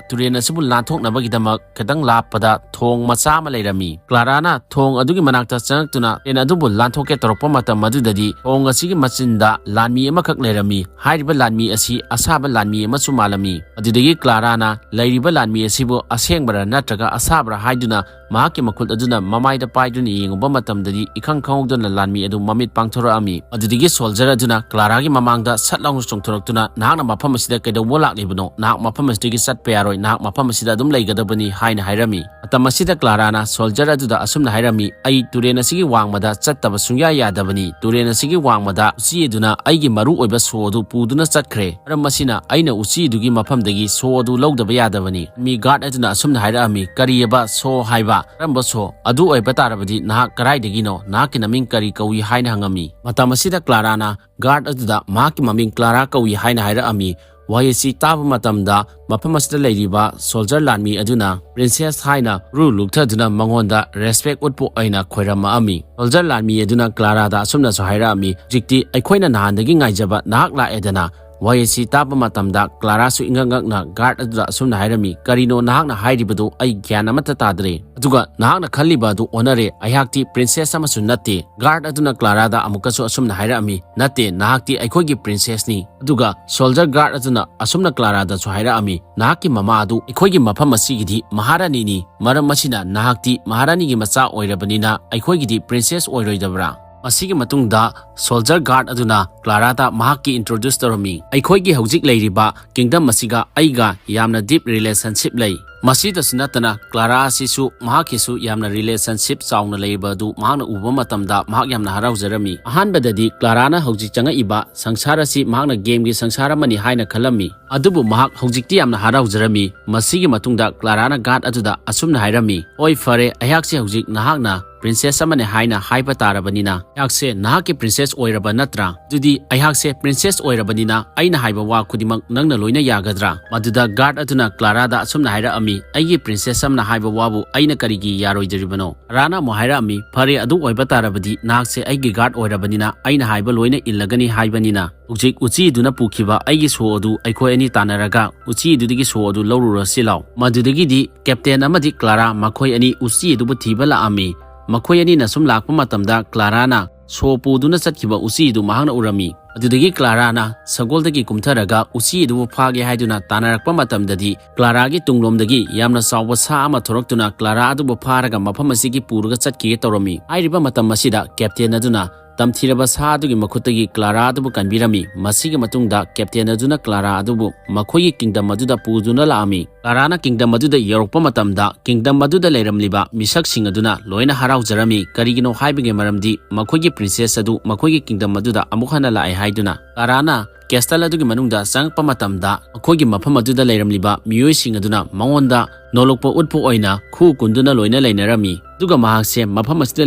ꯇꯨꯔꯦꯜ ꯑꯁꯤꯕꯨ ꯂꯥꯟꯊꯣꯛꯅꯕꯒꯤꯗꯃꯛ ꯈꯤꯇꯪ ꯂꯥꯞꯄꯗ ꯊꯣꯡ ꯃꯆꯥ ꯑꯃ ꯂꯩꯔꯝꯃꯤ꯫ ꯀ꯭ꯂꯥꯔꯥꯅ ꯊꯣꯡ ꯑꯗꯨꯒꯤ ꯃꯅꯥꯛꯇ ꯆꯪꯉꯛꯇꯨꯅ ꯇꯨꯔꯦꯜ ꯑꯗꯨꯕꯨ ꯂꯥꯟꯊꯣꯛꯀꯦ ꯇꯧꯔꯛꯄ ꯃꯇꯝ ꯑꯗꯨꯗꯗꯤ ꯊꯣꯡ ꯑꯁꯤꯒꯤ ꯃꯆꯤꯟꯗ ꯂꯥꯟꯃꯤ ꯑꯃꯈꯛ ꯂꯩꯔꯝꯃꯤ꯫ ꯍꯥꯏꯔꯤꯕ ꯂꯥꯟꯃꯤ ꯑꯁꯤ ꯑꯁꯥꯕ ꯂꯥꯟꯃꯤ ꯑꯃꯁꯨ ꯃꯥꯜꯂꯝꯃꯤ꯫ ꯑꯗꯨꯗꯒꯤ ꯀ꯭ꯂꯥꯔꯥꯅ ꯂꯩꯔꯤꯕ ꯂꯥꯟꯃꯤ ꯑꯁꯤꯕꯨ ꯑꯁꯦꯡꯕꯔꯥ ꯅꯠꯇ꯭ꯔꯒ ꯑꯁꯥꯕꯔꯥ ꯍꯥꯏꯗꯨꯅ ꯃꯍꯥꯛꯀꯤ ꯃꯈꯨꯠ ꯑꯗꯨꯅ ꯃꯃꯥꯏꯗ ꯄꯥꯏꯗꯨꯅ ꯌꯦꯡꯉꯨꯕ ꯃꯇꯝꯗꯗꯤ ꯏꯈꯪ ꯈꯪꯍꯧꯗꯅ ꯂꯥꯟꯃꯤ ꯑꯗꯨ ꯃꯃꯤꯠ ꯄꯥꯡꯊꯣꯔꯛꯑꯝꯃꯤ꯫ ꯑꯗꯨꯗꯒꯤ soldier ꯑꯗꯨꯅ ꯀ꯭ꯂꯥꯔꯥꯒꯤ ꯃꯃꯥꯡꯗ ꯁꯠ ꯂꯥꯎꯅ ꯆꯣꯡꯊꯣꯔꯛꯇꯨꯅ, "ꯅꯍꯥꯛꯅ ꯃꯐꯝ ꯑꯁꯤꯗ ꯀꯩꯗꯧꯕ ꯂꯥꯛꯂꯤꯕꯅꯣ? ꯅꯍꯥꯛ ꯃꯐꯝ ꯑꯁꯤꯗꯒꯤ ꯆꯠꯄ ꯌꯥꯔꯣꯏ, ꯅꯍꯥꯛ ꯃꯐꯝ ꯑꯁꯤꯗ ꯑꯗꯨꯝ ꯂꯩꯒꯗꯕꯅꯤ" ꯍꯥꯏꯅ ꯍꯥꯏꯔꯝꯃꯤ꯫ ꯃꯇꯝ ꯑꯁꯤꯗ ꯀ꯭ꯂꯥꯔꯥꯅ soldier ꯑꯗꯨꯗ ꯑꯁꯨꯝꯅ ꯍꯥꯏꯔꯝꯃꯤ, "ꯑꯩ ꯇꯨꯔꯦꯜ ꯑꯁꯤꯒꯤ ꯋꯥꯡꯃꯗ ꯆꯠꯇꯕ ꯁꯨꯡꯌꯥ ꯌꯥꯗꯕꯅꯤ꯫ ꯇꯨꯔꯦꯜ ꯑꯁꯤꯒꯤ ꯋꯥꯡꯃꯗ ꯎꯆꯤ ꯑꯗꯨꯅ ꯑꯩꯒꯤ ꯃꯔꯨ ꯑꯣꯏꯕ ꯁꯣ ꯑꯗꯨ ꯄꯨꯗꯨꯅ ꯆꯠꯈ꯭ꯔꯦ꯫ ꯃꯔꯝ ꯑꯁꯤꯅ ꯑꯩꯅ ꯎꯆꯤ ꯑꯗꯨꯒꯤ ꯃꯐꯝꯗꯒꯤ ꯁꯣ ꯑꯗꯨ ꯂꯧꯗꯕ ꯌꯥꯗꯕꯅꯤ꯫" ꯃꯤ guard ꯑꯗꯨꯅ ꯑꯁꯨꯝꯅ ꯍꯥꯏꯔꯛꯑꯝꯃꯤ, "ꯀꯔꯤꯑꯕ ꯁꯣ ꯍꯥꯏꯕ? ꯀꯔꯝꯕ ꯁꯣ? ꯑꯗꯨ ꯑꯣꯏꯕ ꯇꯥꯔꯕꯗꯤ ꯅꯍꯥꯛ ꯀꯗꯥꯏꯗꯒꯤꯅꯣ? ꯅꯍꯥꯛꯀꯤ ꯅꯃꯤꯡ ꯀꯔꯤ ꯀꯧꯏ?" ꯍꯥꯏꯅ ꯍꯪꯉꯝꯃꯤ꯫ ꯃꯇꯝ ꯑꯁꯤꯗ ꯀ꯭ꯂꯥꯔꯥꯅ guard ꯑꯗꯨꯗ ꯃꯍꯥꯛꯀꯤ ꯃꯃꯤꯡ ꯀ꯭ꯂꯥꯔꯥ ꯀꯧꯏ ꯍꯥꯏꯅ ꯍꯥꯏꯔꯛꯑꯝꯃꯤ꯫ ꯋꯥꯍꯩ ꯑꯁꯤ ꯇꯥꯕ ꯃꯇꯝꯗ ꯃꯐꯝ ꯑꯁꯤꯗ ꯂꯩꯔꯤꯕ soldier ꯂꯥꯟꯃꯤ ꯑꯗꯨꯅ princess ꯍꯥꯏꯅ ꯔꯨ ꯂꯨꯛꯊꯗꯨꯅ ꯃꯉꯣꯟꯗ respect ꯎꯠꯄ ꯑꯣꯏꯅ ꯈꯣꯏꯔꯝꯃꯛꯑꯝꯃꯤ꯫ Soldier ꯂꯥꯟꯃꯤ ꯑꯗꯨꯅ ꯀ꯭ꯂꯥꯔꯥꯗ ꯑꯁꯨꯝꯅꯁꯨ ꯍꯥꯏꯔꯛꯑꯝꯃꯤ, "ꯍꯧꯖꯤꯛꯇꯤ ꯑꯩꯈꯣꯏꯅ ꯅꯍꯥꯟꯗꯒꯤ ꯉꯥꯏꯖꯕ ꯅꯍꯥꯛ ꯂꯥꯛꯑꯦꯗꯅ?" ꯋꯥꯍꯩ ꯑꯁꯤ ꯇꯥꯕ ꯃꯇꯝꯗ ꯀ꯭ꯂꯥꯔꯥꯁꯨ ꯏꯉꯛ ꯉꯛꯅ guard ꯑꯗꯨꯗ ꯑꯁꯨꯝꯅ ꯍꯥꯏꯔꯝꯃꯤ, "ꯀꯔꯤꯅꯣ ꯅꯍꯥꯛꯅ ꯍꯥꯏꯔꯤꯕꯗꯨ? ꯑꯩ ꯒ꯭ꯌꯥꯟ ꯑꯃꯠꯇ ꯇꯥꯗ꯭ꯔꯦ꯫ ꯑꯗꯨꯒ ꯅꯍꯥꯛꯅ ꯈꯜꯂꯤꯕ ꯑꯗꯨ ꯑꯣꯟꯅꯔꯦ꯫ ꯑꯩꯍꯥꯛꯇꯤ princess ꯑꯃꯁꯨ ꯅꯠꯇꯦ꯫" Guard ꯑꯗꯨꯅ ꯀ꯭ꯂꯥꯔꯥꯗ ꯑꯃꯨꯛꯀꯁꯨ ꯑꯁꯨꯝꯅ ꯍꯥꯏꯔꯛꯑꯝꯃꯤ, "ꯅꯠꯇꯦ, ꯅꯍꯥꯛꯇꯤ ꯑꯩꯈꯣꯏꯒꯤ princess ꯅꯤ꯫" ꯑꯗꯨꯒ soldier guard ꯑꯗꯨꯅ ꯑꯁꯨꯝꯅ ꯀ꯭ꯂꯥꯔꯥꯗꯁꯨ ꯍꯥꯏꯔꯛꯑꯝꯃꯤ, "ꯅꯍꯥꯛꯀꯤ ꯃꯃꯥ ꯑꯗꯨ ꯑꯩꯈꯣꯏꯒꯤ ꯃꯐꯝ ꯑꯁꯤꯒꯤꯗꯤ ꯃꯍꯥꯔꯥꯅꯤꯅꯤ꯫ ꯃꯔꯝ ꯑꯁꯤꯅ ꯅꯍꯥꯛꯇꯤ ꯃꯍꯥꯔꯥꯅꯤꯒꯤ ꯃꯆꯥ ꯑꯣꯏꯔꯕꯅꯤꯅ ꯑꯩꯈꯣꯏꯒꯤꯗꯤ princess ꯑꯣꯏꯔꯣꯏꯗꯕ꯭ꯔꯥ?" ꯃꯁꯤꯒꯤ ꯃꯇꯨꯡꯗ soldier guard ꯑꯗꯨꯅ ꯀ꯭ꯂꯥꯔꯥꯗ ꯃꯍꯥꯛꯀꯤ introduce ꯇꯧꯔꯝꯃꯤ, "ꯑꯩꯈꯣꯏꯒꯤ ꯍꯧꯖꯤꯛ ꯂꯩꯔꯤꯕ kingdom ꯑꯁꯤꯒ ꯑꯩꯒ ꯌꯥꯝꯅ deep relationship ꯂꯩ꯫ ꯃꯁꯤꯗꯁꯨ ꯅꯠꯇꯅ ꯀ꯭ꯂꯥꯔꯥ ꯑꯁꯤꯁꯨ ꯃꯍꯥꯛꯀꯤꯁꯨ ꯌꯥꯝꯅ relationship ꯆꯥꯎꯅ ꯂꯩꯕ ꯑꯗꯨ ꯃꯍꯥꯛꯅ ꯎꯕ ꯃꯇꯝꯗ ꯃꯍꯥꯛ ꯌꯥꯝꯅ ꯍꯔꯥꯎꯖꯔꯝꯃꯤ꯫ ꯑꯍꯥꯟꯕꯗꯗꯤ ꯀ꯭ꯂꯥꯔꯥꯅ ꯍꯧꯖꯤꯛ ꯆꯪꯉꯛꯏꯕ ꯁꯪꯁꯥꯔ ꯑꯁꯤ ꯃꯍꯥꯛꯅ gameꯒꯤ ꯁꯪꯁꯥꯔ ꯑꯃꯅꯤ ꯍꯥꯏꯅ ꯈꯜꯂꯝꯃꯤ꯫ ꯑꯗꯨꯕꯨ ꯃꯍꯥꯛ ꯍꯧꯖꯤꯛꯇꯤ ꯌꯥꯝꯅ ꯍꯔꯥꯎꯖꯔꯝꯃꯤ꯫ ꯃꯁꯤꯒꯤ ꯃꯇꯨꯡꯗ ꯀ꯭ꯂꯥꯔꯥꯅ guard ꯑꯗꯨꯗ ꯑꯁꯨꯝꯅ ꯍꯥꯏꯔꯝꯃꯤ, "ꯍꯣꯏ, ꯐꯔꯦ, ꯑꯩꯍꯥꯛꯁꯦ ꯍꯧꯖꯤꯛ ꯅꯍꯥꯛꯅ princess ꯑꯃꯅꯤ ꯍꯥꯏꯅ ꯍꯥꯏꯕ ꯇꯥꯔꯕꯅꯤꯅ, ꯑꯩꯍꯥꯛꯁꯦ ꯅꯍꯥꯛꯀꯤ princess ꯑꯣꯏꯔꯕ ꯅꯠꯇ꯭ꯔꯥ? ꯑꯗꯨꯗꯤ ꯑꯩꯍꯥꯛꯁꯦ princess ꯑꯣꯏꯔꯕꯅꯤꯅ ꯑꯩꯅ ꯍꯥꯏꯕ ꯋꯥ ꯈꯨꯗꯤꯡꯃꯛ ꯅꯪꯅ ꯂꯣꯏꯅ ꯌꯥꯒꯗ꯭ꯔꯥ?" ꯃꯗꯨꯗ guard ꯑꯗꯨꯅ ꯀ꯭ꯂꯥꯔꯥꯗ ꯑꯁꯨꯝꯅ ꯍꯥꯏꯔꯛꯑꯝꯃꯤ, "ꯑꯩꯒꯤ princess ꯑꯃꯅ ꯍꯥꯏꯕ ꯋꯥꯕꯨ ꯑꯩꯅ ꯀꯔꯤꯒꯤ ꯌꯥꯔꯣꯏꯗꯣꯔꯤꯕꯅꯣ?" ꯀ꯭ꯂꯥꯔꯥꯅ ꯑꯃꯨꯛ ꯍꯥꯏꯔꯛꯑꯝꯃꯤ, "ꯐꯔꯦ, ꯑꯗꯨ ꯑꯣꯏꯕ ꯇꯥꯔꯕꯗꯤ ꯅꯍꯥꯛꯁꯦ ꯑꯩꯒꯤ guard ꯑꯣꯏꯔꯕꯅꯤꯅ ꯑꯩꯅ ꯍꯥꯏꯕ ꯂꯣꯏꯅ ꯏꯜꯂꯒꯅꯤ ꯍꯥꯏꯕꯅꯤꯅ, ꯍꯧꯖꯤꯛ ꯎꯆꯤꯗꯨꯅ ꯄꯨꯈꯤꯕ ꯑꯩꯒꯤ ꯁꯣ ꯑꯗꯨ ꯑꯩꯈꯣꯏ ꯑꯅꯤ ꯇꯥꯟꯅꯔꯒ ꯎꯆꯤꯗꯨꯗꯒꯤ ꯁꯣ ꯑꯗꯨ ꯂꯧꯔꯨꯔꯁꯤ ꯂꯥꯎ꯫" ꯃꯗꯨꯗꯒꯤꯗꯤ captain ꯑꯃꯗꯤ ꯀ꯭ꯂꯥꯔꯥ ꯃꯈꯣꯏ ꯑꯅꯤ ꯎꯆꯤ ꯑꯗꯨꯕꯨ ꯊꯤꯕ ꯂꯥꯛꯑꯝꯃꯤ꯫ ꯃꯈꯣꯏ ꯑꯅꯤꯅ ꯁꯨꯝ ꯂꯥꯛꯄ ꯃꯇꯝꯗ ꯀ꯭ꯂꯥꯔꯥꯅ ꯁꯣ ꯄꯨꯗꯨꯅ ꯆꯠꯈꯤꯕ ꯎꯆꯤ ꯑꯗꯨ ꯃꯍꯥꯛꯅ ꯎꯔꯝꯃꯤ꯫ ꯑꯗꯨꯗꯒꯤ ꯀ꯭ꯂꯥꯔꯥꯅ ꯁꯒꯣꯜꯗꯒꯤ ꯀꯨꯝꯊꯔꯒ ꯎꯆꯤ ꯑꯗꯨꯕꯨ ꯐꯥꯒꯦ ꯍꯥꯏꯗꯨꯅ ꯇꯥꯟꯅꯔꯛꯄ ꯃꯇꯝꯗꯗꯤ ꯀ꯭ꯂꯥꯔꯥꯒꯤ ꯇꯨꯡꯂꯣꯝꯗꯒꯤ ꯌꯥꯝꯅ ꯆꯥꯎꯕ ꯁꯥ ꯑꯃ ꯊꯣꯔꯛꯇꯨꯅ ꯀ꯭ꯂꯥꯔꯥ ꯑꯗꯨꯕꯨ ꯐꯥꯔꯒ ꯃꯐꯝ ꯑꯁꯤꯒꯤ ꯄꯨꯔꯒ ꯆꯠꯈꯤꯒꯦ ꯇꯧꯔꯝꯃꯤ꯫ ꯍꯥꯏꯔꯤꯕ ꯃꯇꯝ ꯑꯁꯤꯗ captain ꯑꯗꯨꯅ ꯇꯝꯊꯤꯔꯕ ꯁꯥ ꯑꯗꯨꯒꯤ ꯃꯈꯨꯠꯇꯒꯤ ꯀ꯭ꯂꯥꯔꯥ ꯑꯗꯨꯕꯨ ꯀꯟꯕꯤꯔꯝꯃꯤ꯫ ꯃꯁꯤꯒꯤ ꯃꯇꯨꯡꯗ captain ꯑꯗꯨꯅ ꯀ꯭ꯂꯥꯔꯥ ꯑꯗꯨꯕꯨ ꯃꯈꯣꯏꯒꯤ kingdom ꯑꯗꯨꯗ ꯄꯨꯗꯨꯅ ꯂꯥꯛꯑꯝꯃꯤ꯫ ꯀ꯭ꯂꯥꯔꯥꯅ kingdom ꯑꯗꯨꯗ ꯌꯧꯔꯛꯄ ꯃꯇꯝꯗ kingdom ꯑꯗꯨꯗ ꯂꯩꯔꯝꯂꯤꯕ ꯃꯤꯁꯛꯁꯤꯡ ꯑꯗꯨꯅ ꯂꯣꯏꯅ ꯍꯔꯥꯎꯖꯔꯝꯃꯤ꯫ ꯀꯔꯤꯒꯤꯅꯣ ꯍꯥꯏꯕꯒꯤ ꯃꯔꯝꯗꯤ ꯃꯈꯣꯏꯒꯤ princess ꯑꯗꯨ ꯃꯈꯣꯏꯒꯤ kingdom ꯑꯗꯨꯗ ꯑꯃꯨꯛ ꯍꯟꯅ ꯂꯥꯛꯑꯦ ꯍꯥꯏꯗꯨꯅ꯫ ꯀ꯭ꯂꯥꯔꯥꯅ castle ꯑꯗꯨꯒꯤ ꯃꯅꯨꯡꯗ ꯆꯪꯉꯛꯄ ꯃꯇꯝꯗ ꯃꯈꯣꯏꯒꯤ ꯃꯐꯝ ꯑꯗꯨꯗ ꯂꯩꯔꯝꯂꯤꯕ ꯃꯤꯑꯣꯏꯁꯤꯡ ꯑꯗꯨꯅ ꯃꯉꯣꯟꯗ ꯅꯣꯂꯨꯛꯄ ꯎꯠꯄ ꯑꯣꯏꯅ ꯈꯨ ꯀꯨꯟꯗꯨꯅ ꯂꯣꯏꯅ ꯂꯩꯅꯔꯝꯃꯤ꯫ ꯑꯗꯨꯒ ꯃꯍꯥꯛꯁꯦ ꯃꯐꯝ ꯑꯁꯤꯗ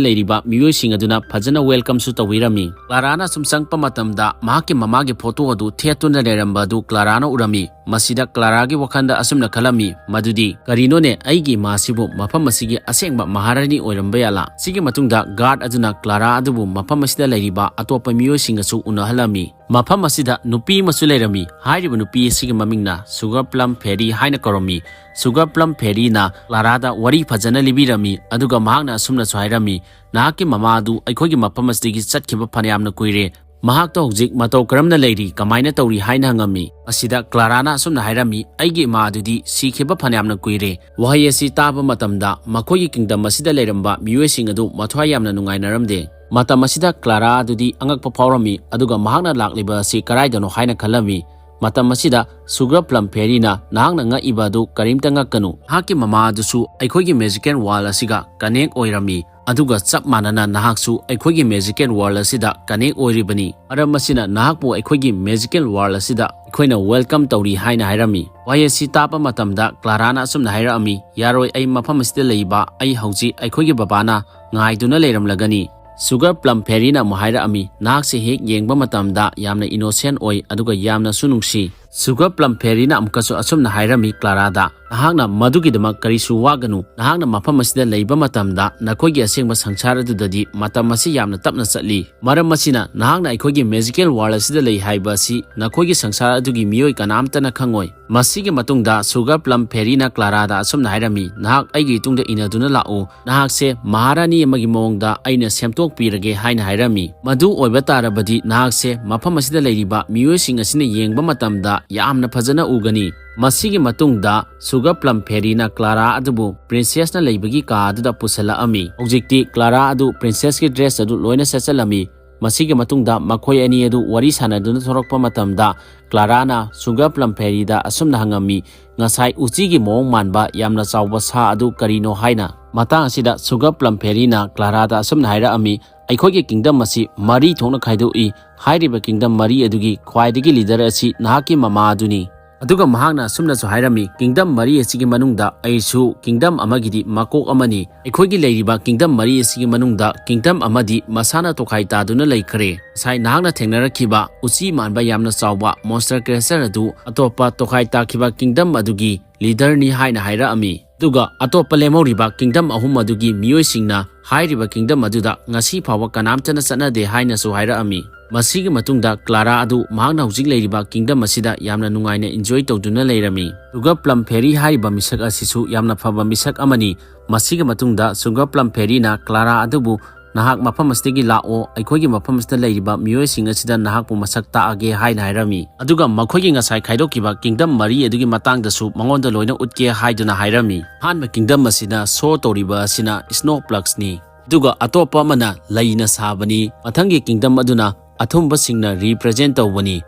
ꯂꯩꯔꯤꯕ ꯃꯤꯑꯣꯏꯁꯤꯡ ꯑꯗꯨꯅ ꯐꯖꯅ welcomeꯁꯨ ꯇꯧꯕꯤꯔꯝꯃꯤ꯫ ꯀ꯭ꯂꯥꯔꯥꯅ ꯁꯨꯝ ꯆꯪꯉꯛꯄ ꯃꯇꯝꯗ ꯃꯍꯥꯛꯀꯤ ꯃꯃꯥꯒꯤ photo ꯑꯗꯨ ꯊꯦꯠꯇꯨꯅ ꯂꯩꯔꯝꯕ ꯑꯗꯨ ꯀ꯭ꯂꯥꯔꯥꯅ ꯎꯔꯝꯃꯤ꯫ ꯃꯁꯤꯗ ꯀ꯭ꯂꯥꯔꯥꯒꯤ ꯋꯥꯈꯜꯗ ꯑꯁꯨꯝꯅ ꯈꯜꯂꯝꯃꯤ, ꯃꯗꯨꯗꯤ, "ꯀꯔꯤꯅꯣꯅꯦ, ꯑꯩꯒꯤ ꯏꯃꯥꯁꯤꯕꯨ ꯃꯐꯝ ꯑꯁꯤꯒꯤ ꯑꯁꯦꯡꯕ ꯃꯍꯥꯔꯥꯅꯤ ꯑꯣꯏꯔꯝꯕ ꯌꯥꯠꯂꯥ?" ꯁꯤꯒꯤ ꯃꯇꯨꯡꯗ guard ꯑꯗꯨꯅ ꯀ꯭ꯂꯥꯔꯥ ꯑꯗꯨꯕꯨ ꯃꯐꯝ ꯑꯁꯤꯗ ꯂꯩꯔꯤꯕ ꯑꯇꯣꯞꯄ ꯃꯤꯑꯣꯏꯁꯤꯡꯒꯁꯨ ꯎꯅꯍꯜꯂꯝꯃꯤ꯫ ꯃꯐꯝ ꯑꯁꯤꯗ ꯅꯨꯄꯤ ꯑꯃꯁꯨ ꯂꯩꯔꯝꯃꯤ꯫ ꯍꯥꯏꯔꯤꯕ ꯅꯨꯄꯤ ꯑꯁꯤꯒꯤ ꯃꯃꯤꯡꯅ Sugar Plum Fairy ꯍꯥꯏꯅ ꯀꯧꯔꯝꯃꯤ꯫ Sugar Plum Fairyꯅ ꯀ꯭ꯂꯥꯔꯥꯗ ꯋꯥꯔꯤ ꯐꯖꯅ ꯂꯤꯕꯤꯔꯝꯃꯤ, ꯑꯗꯨꯒ ꯃꯍꯥꯛꯅ ꯑꯁꯨꯝꯅꯁꯨ ꯍꯥꯏꯔꯝꯃꯤ, "ꯅꯍꯥꯛꯀꯤ ꯃꯃꯥ ꯑꯗꯨ ꯑꯩꯈꯣꯏꯒꯤ ꯃꯐꯝ ꯑꯁꯤꯗꯒꯤ ꯆꯠꯈꯤꯕ ꯐꯅꯌꯥꯝꯅ ꯀꯨꯏꯔꯦ꯫ ꯃꯍꯥꯛꯇꯣ ꯍꯧꯖꯤꯛ ꯃꯇꯧ ꯀꯔꯝꯅ ꯂꯩꯔꯤ, ꯀꯃꯥꯏꯅ ꯇꯧꯔꯤ?" ꯍꯥꯏꯅ ꯍꯪꯉꯝꯃꯤ꯫ ꯃꯁꯤꯗ ꯀ꯭ꯂꯥꯔꯥꯅ ꯑꯁꯨꯝꯅ ꯍꯥꯏꯔꯝꯃꯤ, "ꯑꯩꯒꯤ ꯏꯃꯥ ꯑꯗꯨꯗꯤ ꯁꯤꯈꯤꯕ ꯐꯅꯌꯥꯝꯅ ꯀꯨꯏꯔꯦ꯫" ꯋꯥꯍꯩ ꯑꯁꯤ ꯇꯥꯕ ꯃꯇꯝꯗ ꯃꯈꯣꯏꯒꯤ kingdom ꯑꯁꯤꯗ ꯂꯩꯔꯝꯕ ꯃꯤꯑꯣꯏꯁꯤꯡ ꯑꯗꯨ ꯃꯊ꯭ꯋꯥꯏ ꯌꯥꯝꯅ ꯅꯨꯡꯉꯥꯏꯅꯔꯝꯗꯦ꯫ ꯃꯇꯝ ꯑꯁꯤꯗ ꯀ꯭ꯂꯥꯔꯥ ꯑꯗꯨꯗꯤ ꯑꯉꯛꯄ ꯐꯥꯎꯔꯝꯃꯤ, ꯑꯗꯨꯒ ꯃꯍꯥꯛꯅ ꯂꯥꯛꯂꯤꯕ ꯑꯁꯤ ꯀꯗꯥꯏꯗꯅꯣ ꯍꯥꯏꯅ ꯈꯜꯂꯝꯃꯤ꯫ ꯃꯇꯝ ꯑꯁꯤꯗ Sugar Plum Fairyꯅ, "ꯅꯍꯥꯛꯅ ꯉꯛꯏꯕ ꯑꯗꯨ ꯀꯔꯤꯝꯇ ꯉꯛꯀꯅꯨ꯫ ꯅꯍꯥꯛꯀꯤ ꯃꯃꯥ ꯑꯗꯨꯁꯨ ꯑꯩꯈꯣꯏꯒꯤ magical world ꯑꯁꯤꯒ connect ꯑꯣꯏꯔꯝꯃꯤ, ꯑꯗꯨꯒ ꯆꯞ ꯃꯥꯟꯅꯅ ꯅꯍꯥꯛꯁꯨ ꯑꯩꯈꯣꯏꯒꯤ magical world ꯑꯁꯤꯗ connect ꯑꯣꯏꯔꯤꯕꯅꯤ꯫ ꯃꯔꯝ ꯑꯁꯤꯅ ꯅꯍꯥꯛꯄꯨ ꯑꯩꯈꯣꯏꯒꯤ magical world ꯑꯁꯤꯗ ꯑꯩꯈꯣꯏꯅ welcome ꯇꯧꯔꯤ" ꯍꯥꯏꯅ ꯍꯥꯏꯔꯝꯃꯤ꯫ ꯋꯥꯍꯩ ꯑꯁꯤ ꯇꯥꯕ ꯃꯇꯝꯗ Claraꯅ ꯑꯁꯨꯝꯅ ꯍꯥꯏꯔꯛꯑꯝꯃꯤ, "ꯌꯥꯔꯣꯏ, ꯑꯩ ꯃꯐꯝ ꯑꯁꯤꯗ ꯂꯩꯕ ꯑꯩ ꯍꯧꯖꯤꯛ ꯑꯩꯈꯣꯏꯒꯤ ꯕꯕꯥꯅ ꯉꯥꯏꯗꯨꯅ ꯂꯩꯔꯝꯂꯒꯅꯤ꯫" Sugar Plum Fairyꯅ ꯑꯃꯨꯛ ꯍꯥꯏꯔꯛꯑꯝꯃꯤ, "ꯅꯍꯥꯛꯁꯦ ꯍꯦꯛ ꯌꯦꯡꯕ ꯃꯇꯝꯗ ꯌꯥꯝꯅ innocent ꯑꯣꯏ, ꯑꯗꯨꯒ ꯌꯥꯝꯅꯁꯨ ꯅꯨꯡꯁꯤ꯫" Sugar Plum Fairyꯅ ꯑꯃꯨꯛꯀꯁꯨ ꯑꯁꯨꯝꯅ ꯍꯥꯏꯔꯝꯃꯤ, "Claraꯗ, ꯅꯍꯥꯛꯅ ꯃꯗꯨꯒꯤꯗꯃꯛ ꯀꯔꯤꯁꯨ ꯋꯥꯒꯅꯨ꯫ ꯅꯍꯥꯛꯅ ꯃꯐꯝ ꯑꯁꯤꯗ ꯂꯩꯕ ꯃꯇꯝꯗ ꯅꯈꯣꯏꯒꯤ ꯑꯁꯦꯡꯕ ꯁꯪꯁꯥꯔ ꯑꯗꯨꯗꯗꯤ ꯃꯇꯝ ꯑꯁꯤ ꯌꯥꯝꯅ ꯇꯞꯅ ꯆꯠꯂꯤ꯫ ꯃꯔꯝ ꯑꯁꯤꯅ ꯅꯍꯥꯛꯅ ꯑꯩꯈꯣꯏꯒꯤ magical world ꯑꯁꯤꯗ ꯂꯩ ꯍꯥꯏꯕ ꯑꯁꯤ ꯅꯈꯣꯏꯒꯤ ꯁꯪꯁꯥꯔ ꯑꯗꯨꯒꯤ ꯃꯤꯑꯣꯏ ꯀꯅꯥꯝꯇꯅ ꯈꯪꯉꯣꯏ꯫" ꯃꯁꯤꯒꯤ ꯃꯇꯨꯡꯗ Sugar Plum Fairyꯅ Claraꯗ ꯑꯁꯨꯝꯅ ꯍꯥꯏꯔꯝꯃꯤ, "ꯅꯍꯥꯛ ꯑꯩꯒꯤ ꯏꯇꯨꯡꯗ ꯏꯟꯅꯗꯨꯅ ꯂꯥꯛꯎ꯫ ꯅꯍꯥꯛꯁꯦ ꯃꯍꯥꯔꯥꯅꯤ ꯑꯃꯒꯤ ꯃꯑꯣꯡꯗ ꯑꯩꯅ ꯁꯦꯝꯗꯣꯛꯄꯤꯔꯒꯦ" ꯍꯥꯏꯅ ꯍꯥꯏꯔꯝꯃꯤ꯫ "ꯃꯗꯨ ꯑꯣꯏꯕ ꯇꯥꯔꯕꯗꯤ ꯅꯍꯥꯛꯁꯦ ꯃꯐꯝ ꯑꯁꯤꯗ ꯂꯩꯔꯤꯕ ꯃꯤꯑꯣꯏꯁꯤꯡ ꯑꯁꯤꯅ ꯌꯦꯡꯕ ꯃꯇꯝꯗ ꯌꯥꯝꯅ ꯐꯖꯅ ꯎꯒꯅꯤ꯫" ꯃꯁꯤꯒꯤ ꯃꯇꯨꯡꯗ Sugar Plum Fairyꯅ Clara ꯑꯗꯨꯕꯨ princessꯅ ꯂꯩꯕꯒꯤ ꯀꯥ ꯑꯗꯨꯗ ꯄꯨꯁꯤꯜꯂꯛꯑꯝꯃꯤ꯫ ꯍꯧꯖꯤꯛꯇꯤ Clara ꯑꯗꯨ princessꯀꯤ dress ꯑꯗꯨ ꯂꯣꯏꯅ ꯁꯦꯠꯆꯜꯂꯝꯃꯤ꯫ ꯃꯁꯤꯒꯤ ꯃꯇꯨꯡꯗ ꯃꯈꯣꯏ ꯑꯅꯤ ꯑꯗꯨ ꯋꯥꯔꯤ ꯁꯥꯟꯅꯗꯨꯅ ꯊꯣꯔꯛꯄ ꯃꯇꯝꯗ, Claraꯅ Sugar Plum Fairyꯗ ꯑꯁꯨꯝꯅ ꯍꯪꯉꯝꯃꯤ, "ꯉꯁꯥꯏ ꯎꯆꯤꯒꯤ ꯃꯑꯣꯡ ꯃꯥꯟꯕ ꯌꯥꯝꯅ ꯆꯥꯎꯕ ꯁꯥ ꯑꯗꯨ ꯀꯔꯤꯅꯣ?" ꯍꯥꯏꯅ꯫ ꯃꯇꯥꯡ ꯑꯁꯤꯗ Sugar Plum Fairyꯅ Claraꯗ ꯑꯁꯨꯝꯅ ꯍꯥꯏꯔꯛꯑꯝꯃꯤ, "ꯑꯩꯈꯣꯏꯒꯤ kingdom ꯑꯁꯤ ꯃꯔꯤ ꯊꯣꯛꯅ ꯈꯥꯏꯗꯣꯛꯏ꯫ ꯍꯥꯏꯔꯤꯕ kingdom ꯃꯔꯤ ꯑꯗꯨꯒꯤ ꯈ꯭ꯋꯥꯏꯗꯒꯤ leader ꯑꯁꯤ ꯅꯍꯥꯛꯀꯤ ꯃꯃꯥ ꯑꯗꯨꯅꯤ꯫" ꯑꯗꯨꯒ ꯃꯍꯥꯛꯅ ꯑꯁꯨꯝꯅꯁꯨ ꯍꯥꯏꯔꯝꯃꯤ, "Kingdom ꯃꯔꯤ ꯑꯁꯤꯒꯤ ꯃꯅꯨꯡꯗ ꯑꯩꯁꯨ kingdom ꯑꯃꯒꯤꯗꯤ ꯃꯀꯣꯛ ꯑꯃꯅꯤ꯫ ꯑꯩꯈꯣꯏꯒꯤ ꯂꯩꯔꯤꯕ kingdom ꯃꯔꯤ ꯑꯁꯤꯒꯤ ꯃꯅꯨꯡꯗ kingdom ꯑꯃꯗꯤ ꯃꯁꯥꯅ ꯇꯣꯈꯥꯏ ꯇꯥꯗꯨꯅ ꯂꯩꯈ꯭ꯔꯦ꯫ ꯉꯁꯥꯏ ꯅꯍꯥꯛꯅ ꯊꯦꯡꯅꯔꯛꯈꯤꯕ ꯎꯆꯤ ꯃꯥꯟꯕ ꯌꯥꯝꯅ ꯆꯥꯎꯕ monster creature ꯑꯗꯨ ꯑꯇꯣꯞꯄ ꯇꯣꯈꯥꯏ ꯇꯥꯈꯤꯕ kingdom ꯑꯗꯨꯒꯤ leaderꯅꯤ" ꯍꯥꯏꯅ ꯍꯥꯏꯔꯛꯑꯝꯃꯤ꯫ ꯑꯗꯨꯒ ꯑꯇꯣꯞꯄ ꯂꯦꯝꯍꯧꯔꯤꯕ kingdom ꯑꯍꯨꯝ ꯑꯗꯨꯒꯤ ꯃꯤꯑꯣꯏꯁꯤꯡꯅ ꯍꯥꯏꯔꯤꯕ kingdom ꯑꯗꯨꯗ ꯉꯁꯤ ꯐꯥꯎꯕ ꯀꯅꯥꯝꯇꯅ ꯆꯠꯅꯗꯦ ꯍꯥꯏꯅꯁꯨ ꯍꯥꯏꯔꯛꯑꯝꯃꯤ꯫ ꯃꯁꯤꯒꯤ ꯃꯇꯨꯡꯗ Clara ꯑꯗꯨ ꯃꯍꯥꯛꯅ ꯍꯧꯖꯤꯛ ꯂꯩꯔꯤꯕ kingdom ꯑꯁꯤꯗ ꯌꯥꯝꯅ ꯅꯨꯡꯉꯥꯏꯅ enjoy ꯇꯧꯗꯨꯅ ꯂꯩꯔꯝꯃꯤ꯫ Sugar Plum Fairy ꯍꯥꯏꯔꯤꯕ ꯃꯤꯁꯛ ꯑꯁꯤꯁꯨ ꯌꯥꯝꯅ ꯐꯕ ꯃꯤꯁꯛ ꯑꯃꯅꯤ꯫ ꯃꯁꯤꯒꯤ ꯃꯇꯨꯡꯗ Sugar Plum Fairyꯅ Clara ꯑꯗꯨꯕꯨ, "ꯅꯍꯥꯛ ꯃꯐꯝ ꯑꯁꯤꯗꯒꯤ ꯂꯥꯛꯑꯣ, ꯑꯩꯈꯣꯏꯒꯤ ꯃꯐꯝ ꯑꯁꯤꯗ ꯂꯩꯔꯤꯕ ꯃꯤꯑꯣꯏꯁꯤꯡ ꯑꯁꯤꯗ ꯅꯍꯥꯛꯄꯨ ꯃꯁꯛ ꯇꯥꯛꯑꯒꯦ" ꯍꯥꯏꯅ ꯍꯥꯏꯔꯝꯃꯤ꯫ ꯑꯗꯨꯒ ꯃꯈꯣꯏꯒꯤ ꯉꯁꯥꯏ ꯈꯥꯏꯗꯣꯛꯈꯤꯕ kingdom ꯃꯔꯤ ꯑꯗꯨꯒꯤ ꯃꯇꯥꯡꯗꯁꯨ ꯃꯉꯣꯟꯗ ꯂꯣꯏꯅ ꯎꯠꯀꯦ ꯍꯥꯏꯗꯨꯅ ꯍꯥꯏꯔꯝꯃꯤ꯫ ꯑꯍꯥꯟꯕ kingdom ꯑꯁꯤꯅ show ꯇꯧꯔꯤꯕ ꯑꯁꯤꯅ Snow Plugsꯅꯤ꯫ ꯑꯗꯨꯒ ꯑꯇꯣꯞꯄ ꯑꯃꯅ ꯂꯩꯅ ꯁꯥꯕꯅꯤ꯫ ꯃꯊꯪꯒꯤ kingdom ꯑꯗꯨꯅ ꯑꯊꯨꯝꯕꯁꯤꯡꯅ represent ꯇꯧꯕꯅꯤ꯫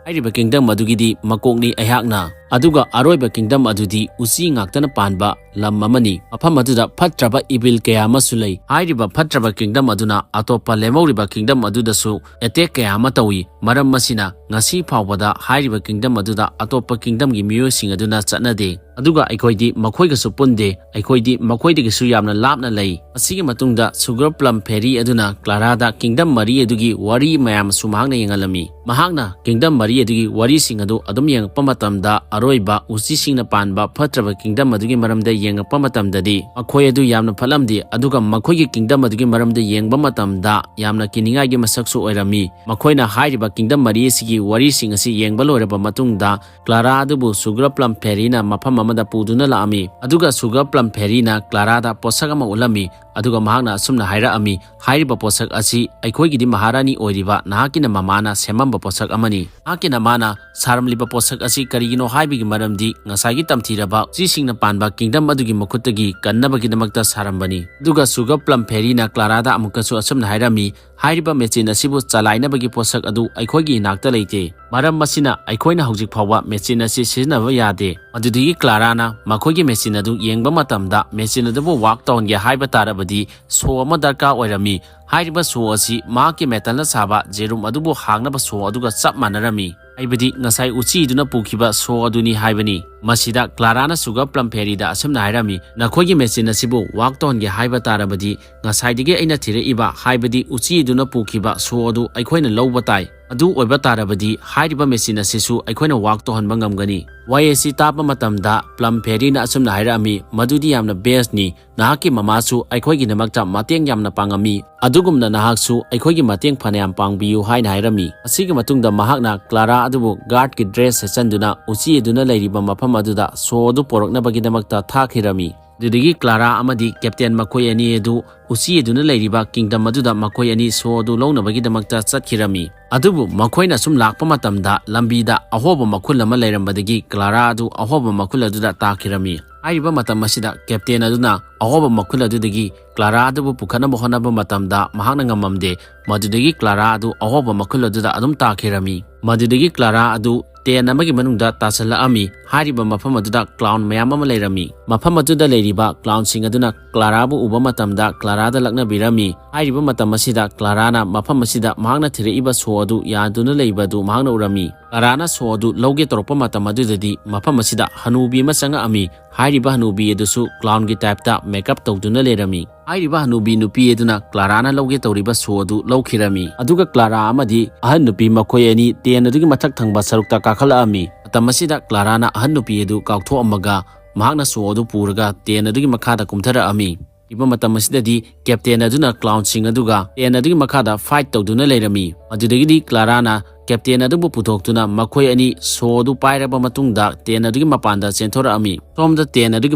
ꯍꯥꯏꯔꯤꯕ kingdom ꯑꯗꯨꯒꯤꯗꯤ ꯃꯀꯣꯛꯅꯤ ꯑꯩꯍꯥꯛꯅ꯫ ꯑꯗꯨꯒ ꯑꯔꯣꯏꯕ kingdom ꯑꯗꯨꯗꯤ ꯎꯆꯤ ꯉꯥꯛꯇꯅ ꯄꯥꯟꯕ ꯂꯝ ꯑꯃꯅꯤ꯫ ꯃꯐꯝ ꯑꯗꯨꯗ ꯐꯠꯇ꯭ꯔꯕ evil ꯀꯌꯥ ꯑꯃꯁꯨ ꯂꯩ꯫ ꯍꯥꯏꯔꯤꯕ ꯐꯠꯇ꯭ꯔꯕ kingdom ꯑꯗꯨꯅ ꯑꯇꯣꯞꯄ ꯂꯦꯝꯍꯧꯔꯤꯕ kingdom ꯑꯗꯨꯗꯁꯨ attack ꯀꯌꯥ ꯑꯃ ꯇꯧꯏ꯫ ꯃꯔꯝ ꯑꯁꯤꯅ ꯉꯁꯤ ꯐꯥꯎꯕꯗ ꯍꯥꯏꯔꯤꯕ kingdom ꯑꯗꯨꯗ ꯑꯇꯣꯞꯄ kingdomꯒꯤ ꯃꯤꯑꯣꯏꯁꯤꯡ ꯑꯗꯨꯅ ꯆꯠꯅꯗꯦ꯫ ꯑꯗꯨꯒ ꯑꯩꯈꯣꯏꯗꯤ ꯃꯈꯣꯏꯒꯁꯨ ꯄꯨꯟꯗꯦ꯫ ꯑꯩꯈꯣꯏꯗꯤ ꯃꯈꯣꯏꯗꯒꯤꯁꯨ ꯌꯥꯝꯅ ꯂꯥꯞꯅ ꯂꯩ꯫ ꯑꯁꯤꯒꯤ ꯃꯇꯨꯡꯗ Sugar Plum Fairy ꯑꯗꯨꯅ Claraꯗ kingdom ꯃꯔꯤ ꯑꯗꯨꯒꯤ ꯋꯥꯔꯤ ꯃꯌꯥꯝꯁꯨ ꯃꯍꯥꯛꯅ ꯌꯦꯡꯍꯜꯂꯝꯃꯤ꯫ ꯃꯍꯥꯛꯅ kingdom ꯃꯔꯤ ꯑꯗꯨꯒꯤ ꯋꯥꯔꯤꯁꯤꯡ ꯑꯗꯨ ꯑꯗꯨꯝ ꯌꯦꯡꯉꯛꯄ ꯃꯇꯝꯗ, ꯑꯔꯣꯏꯕ ꯎꯆꯤꯁꯤꯡꯅ ꯄꯥꯟꯕ ꯐꯠꯇ꯭ꯔꯕ kingdom ꯑꯗꯨꯒꯤ ꯃꯔꯝꯗ ꯌꯦꯡꯉꯛꯄ ꯃꯇꯝꯗꯗꯤ, ꯃꯈꯣꯏ ꯑꯗꯨ ꯌꯥꯝꯅ ꯐꯠꯂꯝꯗꯦ꯫ ꯑꯗꯨꯒ ꯃꯈꯣꯏꯒꯤ kingdom ꯑꯗꯨꯒꯤ ꯃꯔꯝꯗ ꯌꯦꯡꯕ ꯃꯇꯝꯗ ꯌꯥꯝꯅ ꯀꯤꯅꯤꯡꯉꯥꯏꯒꯤ ꯃꯁꯛꯁꯨ ꯑꯣꯏꯔꯝꯃꯤ꯫ ꯃꯈꯣꯏꯅ ꯍꯥꯏꯔꯤꯕ kingdom ꯃꯔꯤ ꯑꯁꯤꯒꯤ ꯋꯥꯔꯤꯁꯤꯡ ꯑꯁꯤ ꯌꯦꯡꯕ ꯂꯣꯏꯔꯕ ꯃꯇꯨꯡꯗ, Clara ꯑꯗꯨꯕꯨ Sugar Plum Fairyꯅ ꯃꯐꯝ ꯑꯃꯗ ꯄꯨꯗꯨꯅ ꯂꯥꯛꯑꯝꯃꯤ꯫ ꯑꯗꯨꯒ Sugar Plum Fairyꯅ Claraꯗ ꯄꯣꯠꯁꯛ ꯑꯃ ꯎꯠꯂꯝꯃꯤ꯫ ꯑꯗꯨꯒ ꯃꯍꯥꯛꯅ ꯑꯁꯨꯝꯅ ꯍꯥꯏꯔꯛꯑꯝꯃꯤ, "ꯍꯥꯏꯔꯤꯕ ꯄꯣꯠꯁꯛ ꯑꯁꯤ ꯑꯩꯈꯣꯏꯒꯤꯗꯤ ꯃꯍꯥꯔꯥꯅꯤ ꯑꯣꯏꯔꯤꯕ ꯅꯍꯥꯛꯀꯤ ꯅꯃꯥꯅ ꯁꯦꯝꯃꯝꯕ ꯄꯣꯠꯁꯛ ꯑꯃꯅꯤ꯫ ꯅꯍꯥꯛꯀꯤ ꯅꯃꯥꯅ ꯁꯥꯔꯝꯂꯤꯕ ꯄꯣꯠꯁꯛ ꯑꯁꯤ ꯀꯔꯤꯒꯤꯅꯣ ꯍꯥꯏꯕꯒꯤ ꯃꯔꯝꯗꯤ ꯉꯁꯥꯏꯒꯤ ꯇꯝꯊꯤꯔꯕ ꯎꯆꯤꯁꯤꯡꯅ ꯄꯥꯟꯕ kingdom ꯑꯗꯨꯒꯤ ꯃꯈꯨꯠꯇꯒꯤ ꯀꯟꯅꯕꯒꯤꯗꯃꯛꯇ ꯁꯥꯔꯝꯕꯅꯤ"꯫ ꯑꯗꯨꯒ Sugar Plum Fairyꯅ Claraꯗ ꯑꯃꯨꯛꯀꯁꯨ ꯑꯁꯨꯝꯅ ꯍꯥꯏꯔꯝꯃꯤ, "ꯍꯥꯏꯔꯤꯕ machine ꯑꯁꯤꯕꯨ ꯆꯂꯥꯏꯅꯕꯒꯤ ꯄꯣꯠꯁꯛ ꯑꯗꯨ ꯑꯩꯈꯣꯏꯒꯤ ꯏꯅꯥꯛꯇ ꯂꯩꯇꯦ꯫ ꯃꯔꯝ ꯑꯁꯤꯅ ꯑꯩꯈꯣꯏꯅ ꯍꯧꯖꯤꯛ ꯐꯥꯎꯕ machine ꯑꯁꯤ ꯁꯤꯖꯤꯟꯅꯕ ꯌꯥꯗꯦ"꯫ ꯃꯗꯨꯗꯒꯤ Claraꯅ ꯃꯈꯣꯏꯒꯤ machine ꯑꯗꯨ ꯌꯦꯡꯕ ꯃꯇꯝꯗ, machine ꯑꯗꯨꯕꯨ work ꯇꯧꯍꯟꯒꯦ ꯍꯥꯏꯕ ꯇꯥꯔꯕꯗꯤ show ꯑꯃ ꯗꯔꯀꯥꯔ ꯑꯣꯏꯔꯝꯃꯤ꯫ ꯍꯥꯏꯔꯤꯕ show ꯑꯁꯤ ꯃꯍꯥꯛꯀꯤ metalꯅ ꯁꯥꯕ ꯖꯦꯔꯨꯝ ꯑꯗꯨꯕꯨ ꯍꯥꯡꯅꯕ show ꯑꯗꯨꯒ ꯆꯞ ꯃꯥꯟꯅꯔꯝꯃꯤ꯫ ꯍꯥꯏꯕꯗꯤ ꯉꯁꯥꯏ ꯎꯆꯤꯗꯨꯅ ꯄꯨꯈꯤꯕ show ꯑꯗꯨꯅꯤ ꯍꯥꯏꯕꯅꯤ꯫ ꯃꯁꯤꯗ Claraꯅ Sugar Plum Fairyꯗ ꯑꯁꯨꯝꯅ ꯍꯥꯏꯔꯝꯃꯤ, "ꯅꯈꯣꯏꯒꯤ machine ꯑꯁꯤꯕꯨ work ꯇꯧꯍꯟꯒꯦ ꯍꯥꯏꯕ ꯇꯥꯔꯕꯗꯤ, ꯉꯁꯥꯏꯗꯒꯤ ꯑꯩꯅ ꯊꯤꯔꯛꯏꯕ, ꯍꯥꯏꯕꯗꯤ ꯎꯆꯤꯗꯨꯅ ꯄꯨꯈꯤꯕ show ꯑꯗꯨ ꯑꯩꯈꯣꯏꯅ ꯂꯧꯕ ꯇꯥꯏ꯫ ꯑꯗꯨ ꯑꯣꯏꯕ ꯇꯥꯔꯕꯗꯤ, ꯍꯥꯏꯔꯤꯕ machine ꯑꯁꯤꯁꯨ ꯑꯩꯈꯣꯏꯅ work ꯇꯧꯍꯟꯕ ꯉꯝꯒꯅꯤ"꯫ ꯋꯥꯍꯩ ꯑꯁꯤ ꯇꯥꯕ ꯃꯇꯝꯗ Plum Fairyꯅ ꯑꯁꯨꯝꯅ ꯍꯥꯏꯔꯛꯑꯝꯃꯤ, "ꯃꯗꯨꯗꯤ ꯌꯥꯝꯅ bestꯅꯤ꯫ ꯅꯍꯥꯛꯀꯤ ꯃꯃꯥꯁꯨ ꯑꯩꯈꯣꯏꯒꯤꯗꯃꯛꯇ ꯃꯇꯦꯡ ꯌꯥꯝꯅ ꯄꯥꯡꯉꯝꯃꯤ꯫ ꯑꯗꯨꯒꯨꯝꯅ ꯅꯍꯥꯛꯁꯨ ꯑꯩꯈꯣꯏꯒꯤ ꯃꯇꯦꯡ ꯐꯅꯌꯥꯝ ꯄꯥꯡꯕꯤꯌꯨ" ꯍꯥꯏꯅ ꯍꯥꯏꯔꯝꯃꯤ꯫ ꯑꯁꯤꯒꯤ ꯃꯇꯨꯡꯗ ꯃꯍꯥꯛꯅ Clara ꯑꯗꯨꯕꯨ guardꯀꯤ dress ꯁꯦꯠꯆꯟꯗꯨꯅ ꯎꯆꯤ ꯑꯗꯨꯅ ꯂꯩꯔꯤꯕ ꯃꯐꯝ ꯑꯗꯨꯗ show ꯑꯗꯨ ꯄꯣꯔꯛꯅꯕꯒꯤꯗꯃꯛꯇ ꯊꯥꯈꯤꯔꯝꯃꯤ꯫ ꯑꯗꯨꯗꯒꯤ Clara ꯑꯃꯗꯤ Captain ꯃꯈꯣꯏ ꯑꯅꯤ ꯑꯗꯨ ꯎꯆꯤ ꯑꯗꯨꯅ ꯂꯩꯔꯤꯕ kingdom ꯑꯗꯨꯗ ꯃꯈꯣꯏ ꯑꯅꯤ show ꯑꯗꯨ ꯂꯧꯅꯕꯒꯤꯗꯃꯛꯇ ꯆꯠꯈꯤꯔꯝꯃꯤ꯫ ꯑꯗꯨꯕꯨ ꯃꯈꯣꯏꯅ ꯁꯨꯝ ꯂꯥꯛꯄ ꯃꯇꯝꯗ ꯂꯝꯕꯤꯗ ꯑꯍꯣꯕ ꯃꯈꯨꯜ ꯑꯃ ꯂꯩꯔꯝꯕꯗꯒꯤ Clara ꯑꯗꯨ ꯑꯍꯣꯕ ꯃꯈꯨꯜ ꯑꯗꯨꯗ ꯇꯥꯈꯤꯔꯝꯃꯤ꯫ ꯍꯥꯏꯔꯤꯕ ꯃꯇꯝ ꯑꯁꯤꯗ ꯀꯦꯞꯇꯦꯟ ꯑꯗꯨꯅ ꯑꯍꯣꯕ ꯃꯈꯨꯜ ꯑꯗꯨꯗꯒꯤ ꯀ꯭ꯂꯥꯔꯥ ꯑꯗꯨꯕꯨ ꯄꯨꯈꯠꯅꯕ ꯍꯣꯠꯅꯕ ꯃꯇꯝꯗ ꯃꯍꯥꯛꯅ ꯉꯝꯃꯝꯗꯦ꯫ ꯃꯗꯨꯗꯒꯤ ꯀ꯭ꯂꯥꯔꯥ ꯑꯗꯨ ꯑꯍꯣꯕ ꯃꯈꯨꯜ ꯑꯗꯨꯗ ꯑꯗꯨꯝ ꯇꯥꯈꯤꯔꯝꯃꯤ꯫ ꯃꯗꯨꯗꯒꯤ ꯀ꯭ꯂꯥꯔꯥ ꯑꯗꯨ ꯇꯦꯟ ꯑꯃꯒꯤ ꯃꯅꯨꯡꯗ ꯇꯥꯁꯤꯜꯂꯛꯑꯝꯃꯤ꯫ ꯍꯥꯏꯔꯤꯕ ꯃꯐꯝ ꯑꯗꯨꯗ ꯀ꯭ꯂꯥꯎꯟ ꯃꯌꯥꯝ ꯑꯃ ꯂꯩꯔꯝꯃꯤ꯫ ꯃꯐꯝ ꯑꯗꯨꯗ ꯂꯩꯔꯤꯕ ꯀ꯭ꯂꯥꯎꯟꯁꯤꯡ ꯑꯗꯨꯅ ꯀ꯭ꯂꯥꯔꯥꯕꯨ ꯎꯕ ꯃꯇꯝꯗ ꯀ꯭ꯂꯥꯔꯥꯗ ꯂꯛꯅꯕꯤꯔꯝꯃꯤ꯫ ꯍꯥꯏꯔꯤꯕ ꯃꯇꯝ ꯑꯁꯤꯗ ꯀ꯭ꯂꯥꯔꯥꯅ ꯃꯐꯝ ꯑꯁꯤꯗ ꯃꯍꯥꯛꯅ ꯊꯤꯔꯛꯏꯕ ꯁꯣ ꯑꯗꯨ ꯌꯥꯗꯨꯅ ꯂꯩꯕ ꯑꯗꯨ ꯃꯍꯥꯛꯅ ꯎꯔꯝꯃꯤ꯫ ꯀ꯭ꯂꯥꯔꯥꯅ ꯁꯣ ꯑꯗꯨ ꯂꯧꯒꯦ ꯇꯧꯔꯛꯄ ꯃꯇꯝ ꯑꯗꯨꯗꯗꯤ ꯃꯐꯝ ꯑꯁꯤꯗ ꯍꯅꯨꯕꯤ ꯑꯃ ꯆꯪꯉꯛꯑꯝꯃꯤ꯫ ꯍꯥꯏꯔꯤꯕ ꯍꯅꯨꯕꯤ ꯑꯗꯨꯁꯨ ꯀ꯭ꯂꯥꯎꯟꯒꯤ ꯇꯥꯏꯞꯇ ꯃꯦꯀꯞ ꯇꯧꯗꯨꯅ ꯂꯩꯔꯝꯃꯤ꯫ ꯍꯥꯏꯔꯤꯕ ꯍꯅꯨꯕꯤ ꯅꯨꯄꯤ ꯑꯗꯨꯅ ꯀ꯭ꯂꯥꯔꯥꯅ ꯂꯧꯒꯦ ꯇꯧꯔꯤꯕ ꯁꯣ ꯑꯗꯨ ꯂꯧꯈꯤꯔꯝꯃꯤ꯫ ꯑꯗꯨꯒ ꯀ꯭ꯂꯥꯔꯥ ꯑꯃꯗꯤ ꯑꯍꯟ ꯅꯨꯄꯤ ꯃꯈꯣꯏ ꯑꯅꯤ ꯇꯦꯟ ꯑꯗꯨꯒꯤ ꯃꯊꯛ ꯊꯪꯕ ꯁꯔꯨꯛꯇ ꯀꯥꯈꯠꯂꯛꯑꯝꯃꯤ꯫ ꯃꯇꯝ ꯑꯁꯤꯗ ꯀ꯭ꯂꯥꯔꯥꯅ ꯑꯍꯟ ꯅꯨꯄꯤ ꯑꯗꯨ ꯀꯥꯎꯊꯣꯛꯑꯝꯃꯒ ꯃꯍꯥꯛꯅ ꯁꯣ ꯑꯗꯨ ꯄꯨꯔꯒ ꯇꯦꯟ ꯑꯗꯨꯒꯤ ꯃꯈꯥꯗ ꯀꯨꯝꯊꯔꯛꯑꯝꯃꯤ꯫ ꯏꯕ ꯃꯇꯝ ꯑꯁꯤꯗꯗꯤ ꯀꯦꯞꯇꯦꯟ ꯑꯗꯨꯅ ꯀ꯭ꯂꯥꯎꯟꯁꯤꯡ ꯑꯗꯨꯒ ꯇꯦꯟ ꯑꯗꯨꯒꯤ ꯃꯈꯥꯗ ꯐꯥꯏꯠ ꯇꯧꯗꯨꯅ ꯂꯩꯔꯝꯃꯤ꯫ ꯃꯗꯨꯗꯒꯤꯗꯤ ꯀ꯭ꯂꯥꯔꯥꯅ ꯀꯦꯞꯇꯦꯟ ꯑꯗꯨꯕꯨ ꯄꯨꯊꯣꯛꯇꯨꯅ ꯃꯈꯣꯏ ꯑꯅꯤ ꯁꯣ ꯑꯗꯨ ꯄꯥꯏꯔꯕ ꯃꯇꯨꯡꯗ ꯇꯦꯟ ꯑꯗꯨꯒꯤ ꯃꯄꯥꯟꯗ ꯆꯦꯟꯊꯣꯔꯛꯑꯝꯃꯤ꯫ ꯁꯣꯝꯗ ꯇꯦꯟ ꯑꯗꯨꯒꯤ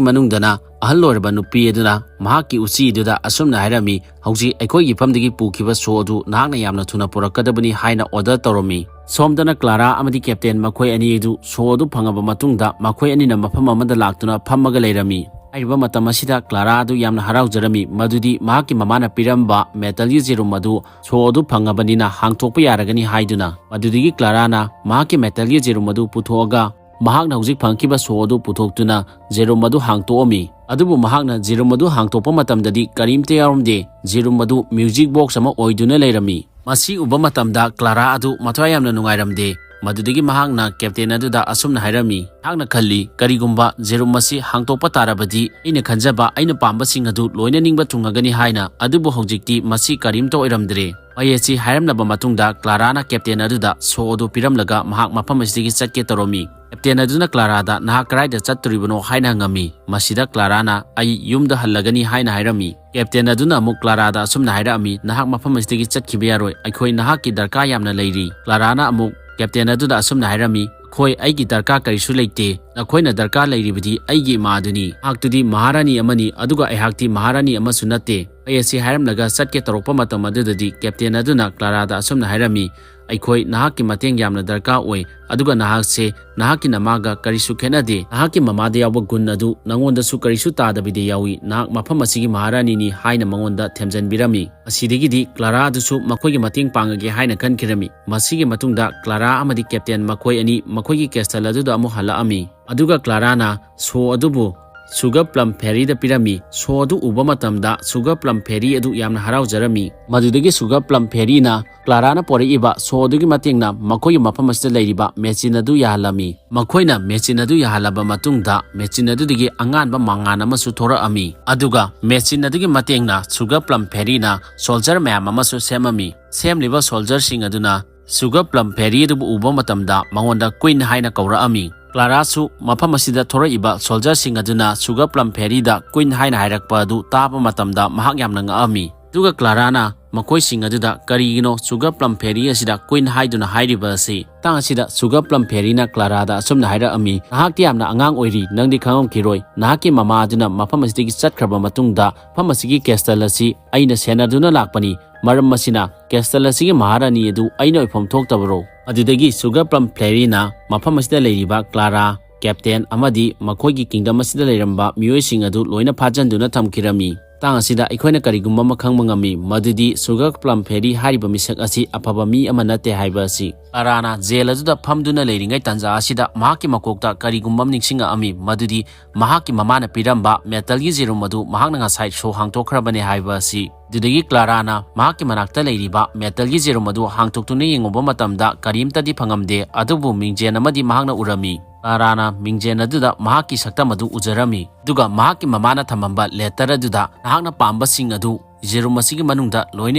ꯃꯅꯨꯡꯗꯅ ꯑꯍꯜ ꯑꯣꯏꯔꯕ ꯅꯨꯄꯤ ꯑꯗꯨꯅ ꯃꯍꯥꯛꯀꯤ ꯎꯆꯤ ꯑꯗꯨꯗ ꯑꯁꯨꯝꯅ ꯍꯥꯏꯔꯝꯃꯤ, "ꯍꯧꯖꯤꯛ ꯑꯩꯈꯣꯏꯒꯤ ꯏꯐꯝꯗꯒꯤ ꯄꯨꯈꯤꯕ ꯁꯣ ꯑꯗꯨ ꯅꯍꯥꯛꯅ ꯌꯥꯝꯅ ꯊꯨꯅ ꯄꯨꯔꯛꯀꯗꯕꯅꯤ" ꯍꯥꯏꯅ ꯑꯣꯔꯗꯔ ꯇꯧꯔꯝꯃꯤ꯫ ꯁꯣꯝꯗꯅ ꯀ꯭ꯂꯥꯔꯥ ꯑꯃꯗꯤ ꯀꯦꯞꯇꯦꯟ ꯃꯈꯣꯏ ꯑꯅꯤ ꯑꯗꯨ ꯁꯣ ꯑꯗꯨ ꯐꯪꯉꯕ ꯃꯇꯨꯡꯗ ꯃꯈꯣꯏ ꯑꯅꯤꯅ ꯃꯐꯝ ꯑꯃꯗ ꯂꯥꯛꯇꯨꯅ ꯐꯝꯃꯒ ꯂꯩꯔꯝꯃꯤ꯫ ꯍꯥꯏꯔꯤꯕ ꯃꯇꯝ ꯑꯁꯤꯗ ꯀ꯭ꯂꯥꯔꯥ ꯑꯗꯨ ꯌꯥꯝꯅ ꯍꯔꯥꯎꯖꯔꯝꯃꯤ, ꯃꯗꯨꯗꯤ ꯃꯍꯥꯛꯀꯤ ꯃꯃꯥꯅ ꯄꯤꯔꯝꯕ ꯃꯦꯇꯜꯒꯤ ꯖꯦꯔꯨꯝ ꯑꯗꯨ ꯁꯣ ꯑꯗꯨ ꯐꯪꯉꯕꯅꯤꯅ ꯍꯥꯡꯇꯣꯛꯄ ꯌꯥꯔꯒꯅꯤ ꯍꯥꯏꯗꯨꯅ꯫ ꯃꯗꯨꯗꯒꯤ ꯀ꯭ꯂꯥꯔꯥꯅ ꯃꯍꯥꯛꯀꯤ ꯃꯦꯇꯜꯒꯤ ꯖꯦꯔꯨꯝ ꯑꯗꯨ ꯄꯨꯊꯣꯛꯑꯒ ꯃꯍꯥꯛꯅ ꯍꯧꯖꯤꯛ ꯐꯪꯈꯤꯕ ꯁꯣ ꯑꯗꯨ ꯄꯨꯊꯣꯛꯇꯨꯅ ꯖꯦꯔꯨꯝ ꯑꯗꯨ ꯍꯥꯡꯇꯣꯛꯑꯝꯃꯤ꯫ ꯑꯗꯨꯕꯨ ꯃꯍꯥꯛꯅ ꯖꯦꯔꯨꯝ ꯑꯗꯨ ꯍꯥꯡꯇꯣꯛꯄ ꯃꯇꯝꯗꯗꯤ ꯀꯔꯤꯝꯇ ꯌꯥꯎꯔꯝꯗꯦ꯫ ꯖꯦꯔꯨꯝ ꯑꯗꯨ ꯃ꯭ꯌꯨꯖꯤꯛ ꯕꯣꯛꯁ ꯑꯃ ꯑꯣꯏꯗꯨꯅ ꯂꯩꯔꯝꯃꯤ꯫ ꯃꯁꯤ ꯎꯕ ꯃꯇꯝꯗ ꯀ꯭ꯂꯥꯔꯥ ꯑꯗꯨ ꯃꯊ꯭ꯋꯥꯏ ꯌꯥꯝꯅ ꯅꯨꯡꯉꯥꯏꯔꯝꯗꯦ꯫ ꯃꯗꯨꯗꯒꯤ ꯃꯍꯥꯛꯅ ꯀꯦꯞꯇꯦꯟ ꯑꯗꯨꯗ ꯑꯁꯨꯝꯅ ꯍꯥꯏꯔꯝꯃꯤ, "ꯑꯩꯍꯥꯛꯅ ꯈꯜꯂꯤ, ꯀꯔꯤꯒꯨꯝꯕ ꯖꯦꯔꯨꯝ ꯑꯁꯤ ꯍꯥꯡꯇꯣꯛꯄ ꯇꯥꯔꯕꯗꯤ ꯑꯩꯅ ꯈꯟꯖꯕ ꯑꯩꯅ ꯄꯥꯝꯕꯁꯤꯡ ꯑꯗꯨ ꯂꯣꯏꯅ ꯅꯤꯡꯕ ꯊꯨꯡꯉꯒꯅꯤ ꯍꯥꯏꯅ, ꯑꯗꯨꯕꯨ ꯍꯧꯖꯤꯛꯇꯤ ꯃꯁꯤ ꯀꯔꯤꯝꯇ ꯑꯣꯏꯔꯝꯗ꯭ꯔꯦ"꯫ ꯋꯥꯍꯩ ꯑꯁꯤ ꯍꯥꯏꯔꯝꯂꯕ ꯃꯇꯨꯡꯗ ꯀ꯭ꯂꯥꯔꯥꯅ ꯀꯦꯞꯇꯦꯟ ꯑꯗꯨꯗ ꯁꯣ ꯑꯗꯨ ꯄꯤꯔꯝꯂꯒ ꯃꯍꯥꯛ ꯃꯐꯝ ꯑꯁꯤꯗꯒꯤ ꯆꯠꯀꯦ ꯇꯧꯔꯝꯃꯤ꯫ ꯀꯦꯞꯇꯦꯟ ꯑꯗꯨꯅ ꯀ꯭ꯂꯥꯔꯥꯗ, "ꯅꯍꯥꯛ ꯀꯗꯥꯏꯗ ꯆꯠꯇꯣꯔꯤꯕꯅꯣ?" ꯍꯥꯏꯅ ꯍꯪꯉꯝꯃꯤ꯫ ꯃꯁꯤꯗ ꯀ꯭ꯂꯥꯔꯥꯅ, "ꯑꯩ ꯌꯨꯝꯗ ꯍꯜꯂꯒꯅꯤ" ꯍꯥꯏꯅ ꯍꯥꯏꯔꯝꯃꯤ꯫ ꯀꯦꯞꯇꯦꯟ ꯑꯗꯨꯅ ꯑꯃꯨꯛ ꯀ꯭ꯂꯥꯔꯥꯗ ꯑꯁꯨꯝꯅ ꯍꯥꯏꯔꯛꯑꯝꯃꯤ, "ꯅꯍꯥꯛ ꯃꯐꯝ ꯑꯁꯤꯗꯒꯤ ꯆꯠꯈꯤꯕ ꯌꯥꯔꯣꯏ, ꯑꯩꯈꯣꯏ ꯅꯍꯥꯛꯀꯤ ꯗꯔꯀꯥꯔ ꯌꯥꯝꯅ ꯂꯩꯔꯤ"꯫ ꯀ꯭ꯂꯥꯔꯥꯅ ꯑꯃꯨꯛ ꯀꯦꯞꯇꯦꯟ ꯑꯗꯨꯗ ꯑꯁꯨꯝꯅ ꯍꯥꯏꯔꯝꯃꯤ, "ꯑꯩꯈꯣꯏ ꯑꯩꯒꯤ ꯗꯔꯀꯥꯔ ꯀꯔꯤꯁꯨ ꯂꯩꯇꯦ, ꯅꯈꯣꯏꯅ ꯗꯔꯀꯥꯔ ꯂꯩꯔꯤꯕꯗꯤ ꯑꯩꯒꯤ ꯏꯃꯥ ꯑꯗꯨꯅꯤ꯫ ꯃꯍꯥꯛꯇꯨꯗꯤ ꯃꯍꯥꯔꯥꯅꯤ ꯑꯃꯅꯤ, ꯑꯗꯨꯒ ꯑꯩꯍꯥꯛꯇꯤ ꯃꯍꯥꯔꯥꯅꯤ ꯑꯃꯁꯨ ꯅꯠꯇꯦ"꯫ ꯋꯥꯍꯩ ꯑꯁꯤ ꯍꯥꯏꯔꯝꯂꯒ ꯆꯠꯀꯦ ꯇꯧꯔꯛꯄ ꯃꯇꯝ ꯑꯗꯨꯗꯗꯤ ꯀꯦꯞꯇꯦꯟ ꯑꯗꯨꯅ ꯀ꯭ꯂꯥꯔꯥꯗ ꯑꯁꯨꯝꯅ ꯍꯥꯏꯔꯝꯃꯤ, "ꯑꯩꯈꯣꯏ ꯅꯍꯥꯛꯀꯤ ꯃꯇꯦꯡ ꯌꯥꯝꯅ ꯗꯔꯀꯥꯔ ꯑꯣꯏ, ꯑꯗꯨꯒ ꯅꯍꯥꯛꯁꯦ ꯅꯍꯥꯛꯀꯤ ꯅꯃꯥꯒ ꯀꯔꯤꯁꯨ ꯈꯦꯠꯅꯗꯦ꯫ ꯅꯍꯥꯛꯀꯤ ꯃꯃꯥꯗ ꯌꯥꯎꯕ ꯒꯨꯟ ꯑꯗꯨ ꯅꯉꯣꯟꯗꯁꯨ ꯀꯔꯤꯁꯨ ꯇꯥꯗꯕꯤꯗ ꯌꯥꯎꯏ꯫ ꯅꯍꯥꯛ ꯃꯐꯝ ꯑꯁꯤꯒꯤ ꯃꯍꯥꯔꯥꯅꯤꯅꯤ" ꯍꯥꯏꯅ ꯃꯉꯣꯟꯗ ꯊꯦꯝꯖꯤꯟꯕꯤꯔꯝꯃꯤ꯫ ꯑꯁꯤꯗꯒꯤꯗꯤ ꯀ꯭ꯂꯥꯔꯥ ꯑꯗꯨꯁꯨ ꯃꯈꯣꯏꯒꯤ ꯃꯇꯦꯡ ꯄꯥꯡꯉꯒꯦ ꯍꯥꯏꯅ ꯈꯟꯈꯤꯔꯝꯃꯤ꯫ ꯃꯁꯤꯒꯤ ꯃꯇꯨꯡꯗ ꯀ꯭ꯂꯥꯔꯥ ꯑꯃꯗꯤ ꯀꯦꯞꯇꯦꯟ ꯃꯈꯣꯏ ꯑꯅꯤ ꯃꯈꯣꯏꯒꯤ ꯀꯦꯁꯇꯜ ꯑꯗꯨꯗ ꯑꯃꯨꯛ ꯍꯜꯂꯛꯑꯝꯃꯤ꯫ ꯑꯗꯨꯒ ꯀ꯭ꯂꯥꯔꯥꯅ ꯁꯣ ꯑꯗꯨꯕꯨ ꯁꯨꯒꯔ ꯄ꯭ꯂꯝ ꯐꯦꯔꯤꯗ ꯄꯤꯔꯝꯃꯤ꯫ ꯁꯣ ꯑꯗꯨ ꯎꯕ ꯃꯇꯝꯗ ꯁꯨꯒꯔ ꯄ꯭ꯂꯝ ꯐꯦꯔꯤ ꯑꯗꯨ ꯌꯥꯝꯅ ꯍꯔꯥꯎꯖꯔꯝꯃꯤ꯫ ꯃꯗꯨꯗꯒꯤ ꯁꯨꯒꯔ ꯄ꯭ꯂꯝ ꯐꯦꯔꯤꯅ ꯀ꯭ꯂꯥꯔꯥꯅ ꯄꯣꯔꯛꯏꯕ ꯁꯣ ꯑꯗꯨꯒꯤ ꯃꯇꯦꯡꯅ ꯃꯈꯣꯏꯒꯤ ꯃꯐꯝ ꯑꯁꯤꯗ ꯂꯩꯔꯤꯕ ꯃꯦꯆꯤꯟ ꯑꯗꯨ ꯌꯥꯍꯜꯂꯝꯃꯤ꯫ ꯃꯈꯣꯏꯅ ꯃꯦꯆꯤꯟ ꯑꯗꯨ ꯌꯥꯍꯜꯂꯕ ꯃꯇꯨꯡꯗ ꯃꯦꯆꯤꯟ ꯑꯗꯨꯗꯒꯤ ꯑꯉꯥꯟꯕ ꯃꯉꯥꯜ ꯑꯃꯁꯨ ꯊꯣꯔꯛꯑꯝꯃꯤ꯫ ꯑꯗꯨꯒ ꯃꯦꯆꯤꯟ ꯑꯗꯨꯒꯤ ꯃꯇꯦꯡꯅ ꯁꯨꯒꯔ ꯄ꯭ꯂꯝ ꯐꯦꯔꯤꯅ ꯁꯣꯜꯖꯔ ꯃꯌꯥꯝ ꯑꯃꯁꯨ ꯁꯦꯝꯃꯝꯃꯤ꯫ ꯁꯦꯝꯂꯤꯕ ꯁꯣꯜꯖꯔꯁꯤꯡ ꯑꯗꯨꯅ ꯁꯨꯒꯔ ꯄ꯭ꯂꯝ ꯐꯦꯔꯤ ꯑꯗꯨꯕꯨ ꯎꯕ ꯃꯇꯝꯗ ꯃꯉꯣꯟꯗ ꯀ꯭ꯋꯤꯟ ꯍꯥꯏꯅ ꯀꯧꯔꯛꯑꯝꯃꯤ꯫ ꯀ꯭ꯂꯥꯔꯥꯁꯨ ꯃꯐꯝ ꯑꯁꯤꯗ ꯊꯣꯔꯛꯏꯕ ꯁꯣꯜꯖꯔꯁꯤꯡ ꯑꯗꯨꯅ ꯁꯨꯒꯔ ꯄ꯭ꯂꯝ ꯐꯦꯔꯤꯗ ꯀ꯭ꯋꯤꯟ ꯍꯥꯏꯅ ꯍꯥꯏꯔꯛꯄ ꯑꯗꯨ ꯇꯥꯕ ꯃꯇꯝꯗ ꯃꯍꯥꯛ ꯌꯥꯝꯅ ꯉꯛꯑꯝꯃꯤ꯫ ꯑꯗꯨꯒ ꯀ꯭ꯂꯥꯔꯥꯅ ꯃꯈꯣꯏꯁꯤꯡ ꯑꯗꯨꯗ ꯀꯔꯤꯒꯤꯅꯣ ꯁꯨꯒꯔ ꯄ꯭ꯂꯝ ꯐꯦꯔꯤ ꯑꯁꯤꯗ ꯀ꯭ꯋꯤꯟ ꯍꯥꯏꯗꯨꯅ ꯍꯥꯏꯔꯤꯕ ꯑꯁꯤ? ꯃꯇꯥꯡ ꯑꯁꯤꯗ ꯁꯨꯒꯔ ꯄ꯭ꯂꯝ ꯐꯦꯔꯤꯅ ꯀ꯭ꯂꯥꯔꯥꯗ ꯑꯁꯨꯝꯅ ꯍꯥꯏꯔꯛꯑꯝꯃꯤ, "ꯅꯍꯥꯛꯇꯤ ꯌꯥꯝꯅ ꯑꯉꯥꯡ ꯑꯣꯏꯔꯤ, ꯅꯪꯗꯤ ꯈꯪꯉꯝꯈꯤꯔꯣꯏ꯫ ꯅꯍꯥꯛꯀꯤ ꯃꯃꯥ ꯑꯗꯨꯅ ꯃꯐꯝ ꯑꯁꯤꯗꯒꯤ ꯆꯠꯈ꯭ꯔꯕ ꯃꯇꯨꯡꯗ ꯃꯐꯝ ꯑꯁꯤꯒꯤ ꯀꯦꯁꯇꯜ ꯑꯁꯤ ꯑꯩꯅ ꯁꯦꯟꯅꯗꯨꯅ ꯂꯥꯛꯄꯅꯤ꯫ ꯃꯔꯝ ꯑꯁꯤꯅ ꯀꯦꯁꯇꯜ ꯑꯁꯤꯒꯤ ꯃꯍꯥꯔꯥꯅꯤ ꯑꯗꯨ ꯑꯩꯅ ꯑꯣꯏꯐꯝ ꯊꯣꯛꯇꯕꯔꯣ?" ꯑꯗꯨꯗꯒꯤ ꯁꯨꯒꯔ ꯄ꯭ꯂꯝ ꯐꯦꯔꯤꯅ ꯃꯐꯝ ꯑꯁꯤꯗ ꯂꯩꯔꯤꯕ ꯀ꯭ꯂꯥꯔꯥ, ꯀꯦꯞꯇꯦꯟ ꯑꯃꯗꯤ ꯃꯈꯣꯏꯒꯤ ꯀꯤꯡꯗꯝ ꯑꯁꯤꯗ ꯂꯩꯔꯝꯕ ꯃꯤꯑꯣꯏꯁꯤꯡ ꯑꯗꯨ ꯂꯣꯏꯅ ꯐꯥꯖꯤꯟꯗꯨꯅ ꯊꯝꯈꯤꯔꯝꯃꯤ꯫ ꯃꯇꯥꯡ ꯑꯁꯤꯗ ꯑꯩꯈꯣꯏꯅ ꯀꯔꯤꯒꯨꯝꯕ ꯑꯃ ꯈꯪꯕ ꯉꯝꯃꯤ, ꯃꯗꯨꯗꯤ ꯁꯨꯒꯔ ꯄ꯭ꯂꯝ ꯐꯦꯔꯤ ꯍꯥꯏꯔꯤꯕ ꯃꯤꯁꯛ ꯑꯁꯤ ꯑꯐꯕ ꯃꯤ ꯑꯃ ꯅꯠꯇꯦ ꯍꯥꯏꯕ ꯑꯁꯤ꯫ ꯀ꯭ꯂꯥꯔꯥꯅ ꯖꯦꯜ ꯑꯗꯨꯗ ꯐꯝꯗꯨꯅ ꯂꯩꯔꯤꯉꯩ ꯇꯥꯟꯖꯥ ꯑꯁꯤꯗ ꯃꯍꯥꯛꯀꯤ ꯃꯀꯣꯛꯇ ꯀꯔꯤꯒꯨꯝꯕ ꯑꯃ ꯅꯤꯡꯁꯤꯡꯉꯛꯑꯝꯃꯤ, ꯃꯗꯨꯗꯤ ꯃꯍꯥꯛꯀꯤ ꯃꯃꯥꯅ ꯄꯤꯔꯝꯕ ꯃꯦꯇꯜꯒꯤ ꯖꯦꯔꯨꯝ ꯑꯗꯨ ꯃꯍꯥꯛꯅ ꯉꯁꯥꯏ ꯁꯣ ꯍꯥꯡꯗꯣꯛꯈ꯭ꯔꯕꯅꯦ ꯍꯥꯏꯕ ꯑꯁꯤ꯫ ꯑꯗꯨꯗꯒꯤ ꯀ꯭ꯂꯥꯔꯥꯅ ꯃꯍꯥꯛꯀꯤ ꯃꯅꯥꯛꯇ ꯂꯩꯔꯤꯕ ꯃꯦꯇꯜꯒꯤ ꯖꯦꯔꯨꯝ ꯑꯗꯨ ꯍꯥꯡꯗꯣꯛꯇꯨꯅ ꯌꯦꯡꯉꯨꯕ ꯃꯇꯝꯗ ꯀꯔꯤꯝꯇꯗꯤ ꯐꯪꯉꯝꯗꯦ, ꯑꯗꯨꯕꯨ ꯃꯤꯡꯖꯦꯜ ꯑꯃꯗꯤ ꯃꯍꯥꯛꯅ ꯎꯔꯝꯃꯤ꯫ ꯀ꯭ꯂꯥꯔꯥꯅ ꯃꯤꯡꯖꯦꯜ ꯑꯗꯨꯗ ꯃꯍꯥꯛꯀꯤ ꯁꯛꯇꯝ ꯑꯗꯨ ꯎꯖꯔꯝꯃꯤ, ꯑꯗꯨꯒ ꯃꯍꯥꯛꯀꯤ ꯃꯃꯥꯅ ꯊꯝꯃꯝꯕ ꯂꯦꯇꯔ ꯑꯗꯨꯗ ꯅꯍꯥꯛꯅ ꯄꯥꯝꯕꯁꯤꯡ ꯑꯗꯨ ꯖꯦꯔꯨꯝ ꯑꯁꯤꯒꯤ ꯃꯅꯨꯡꯗ ꯂꯣꯏꯅ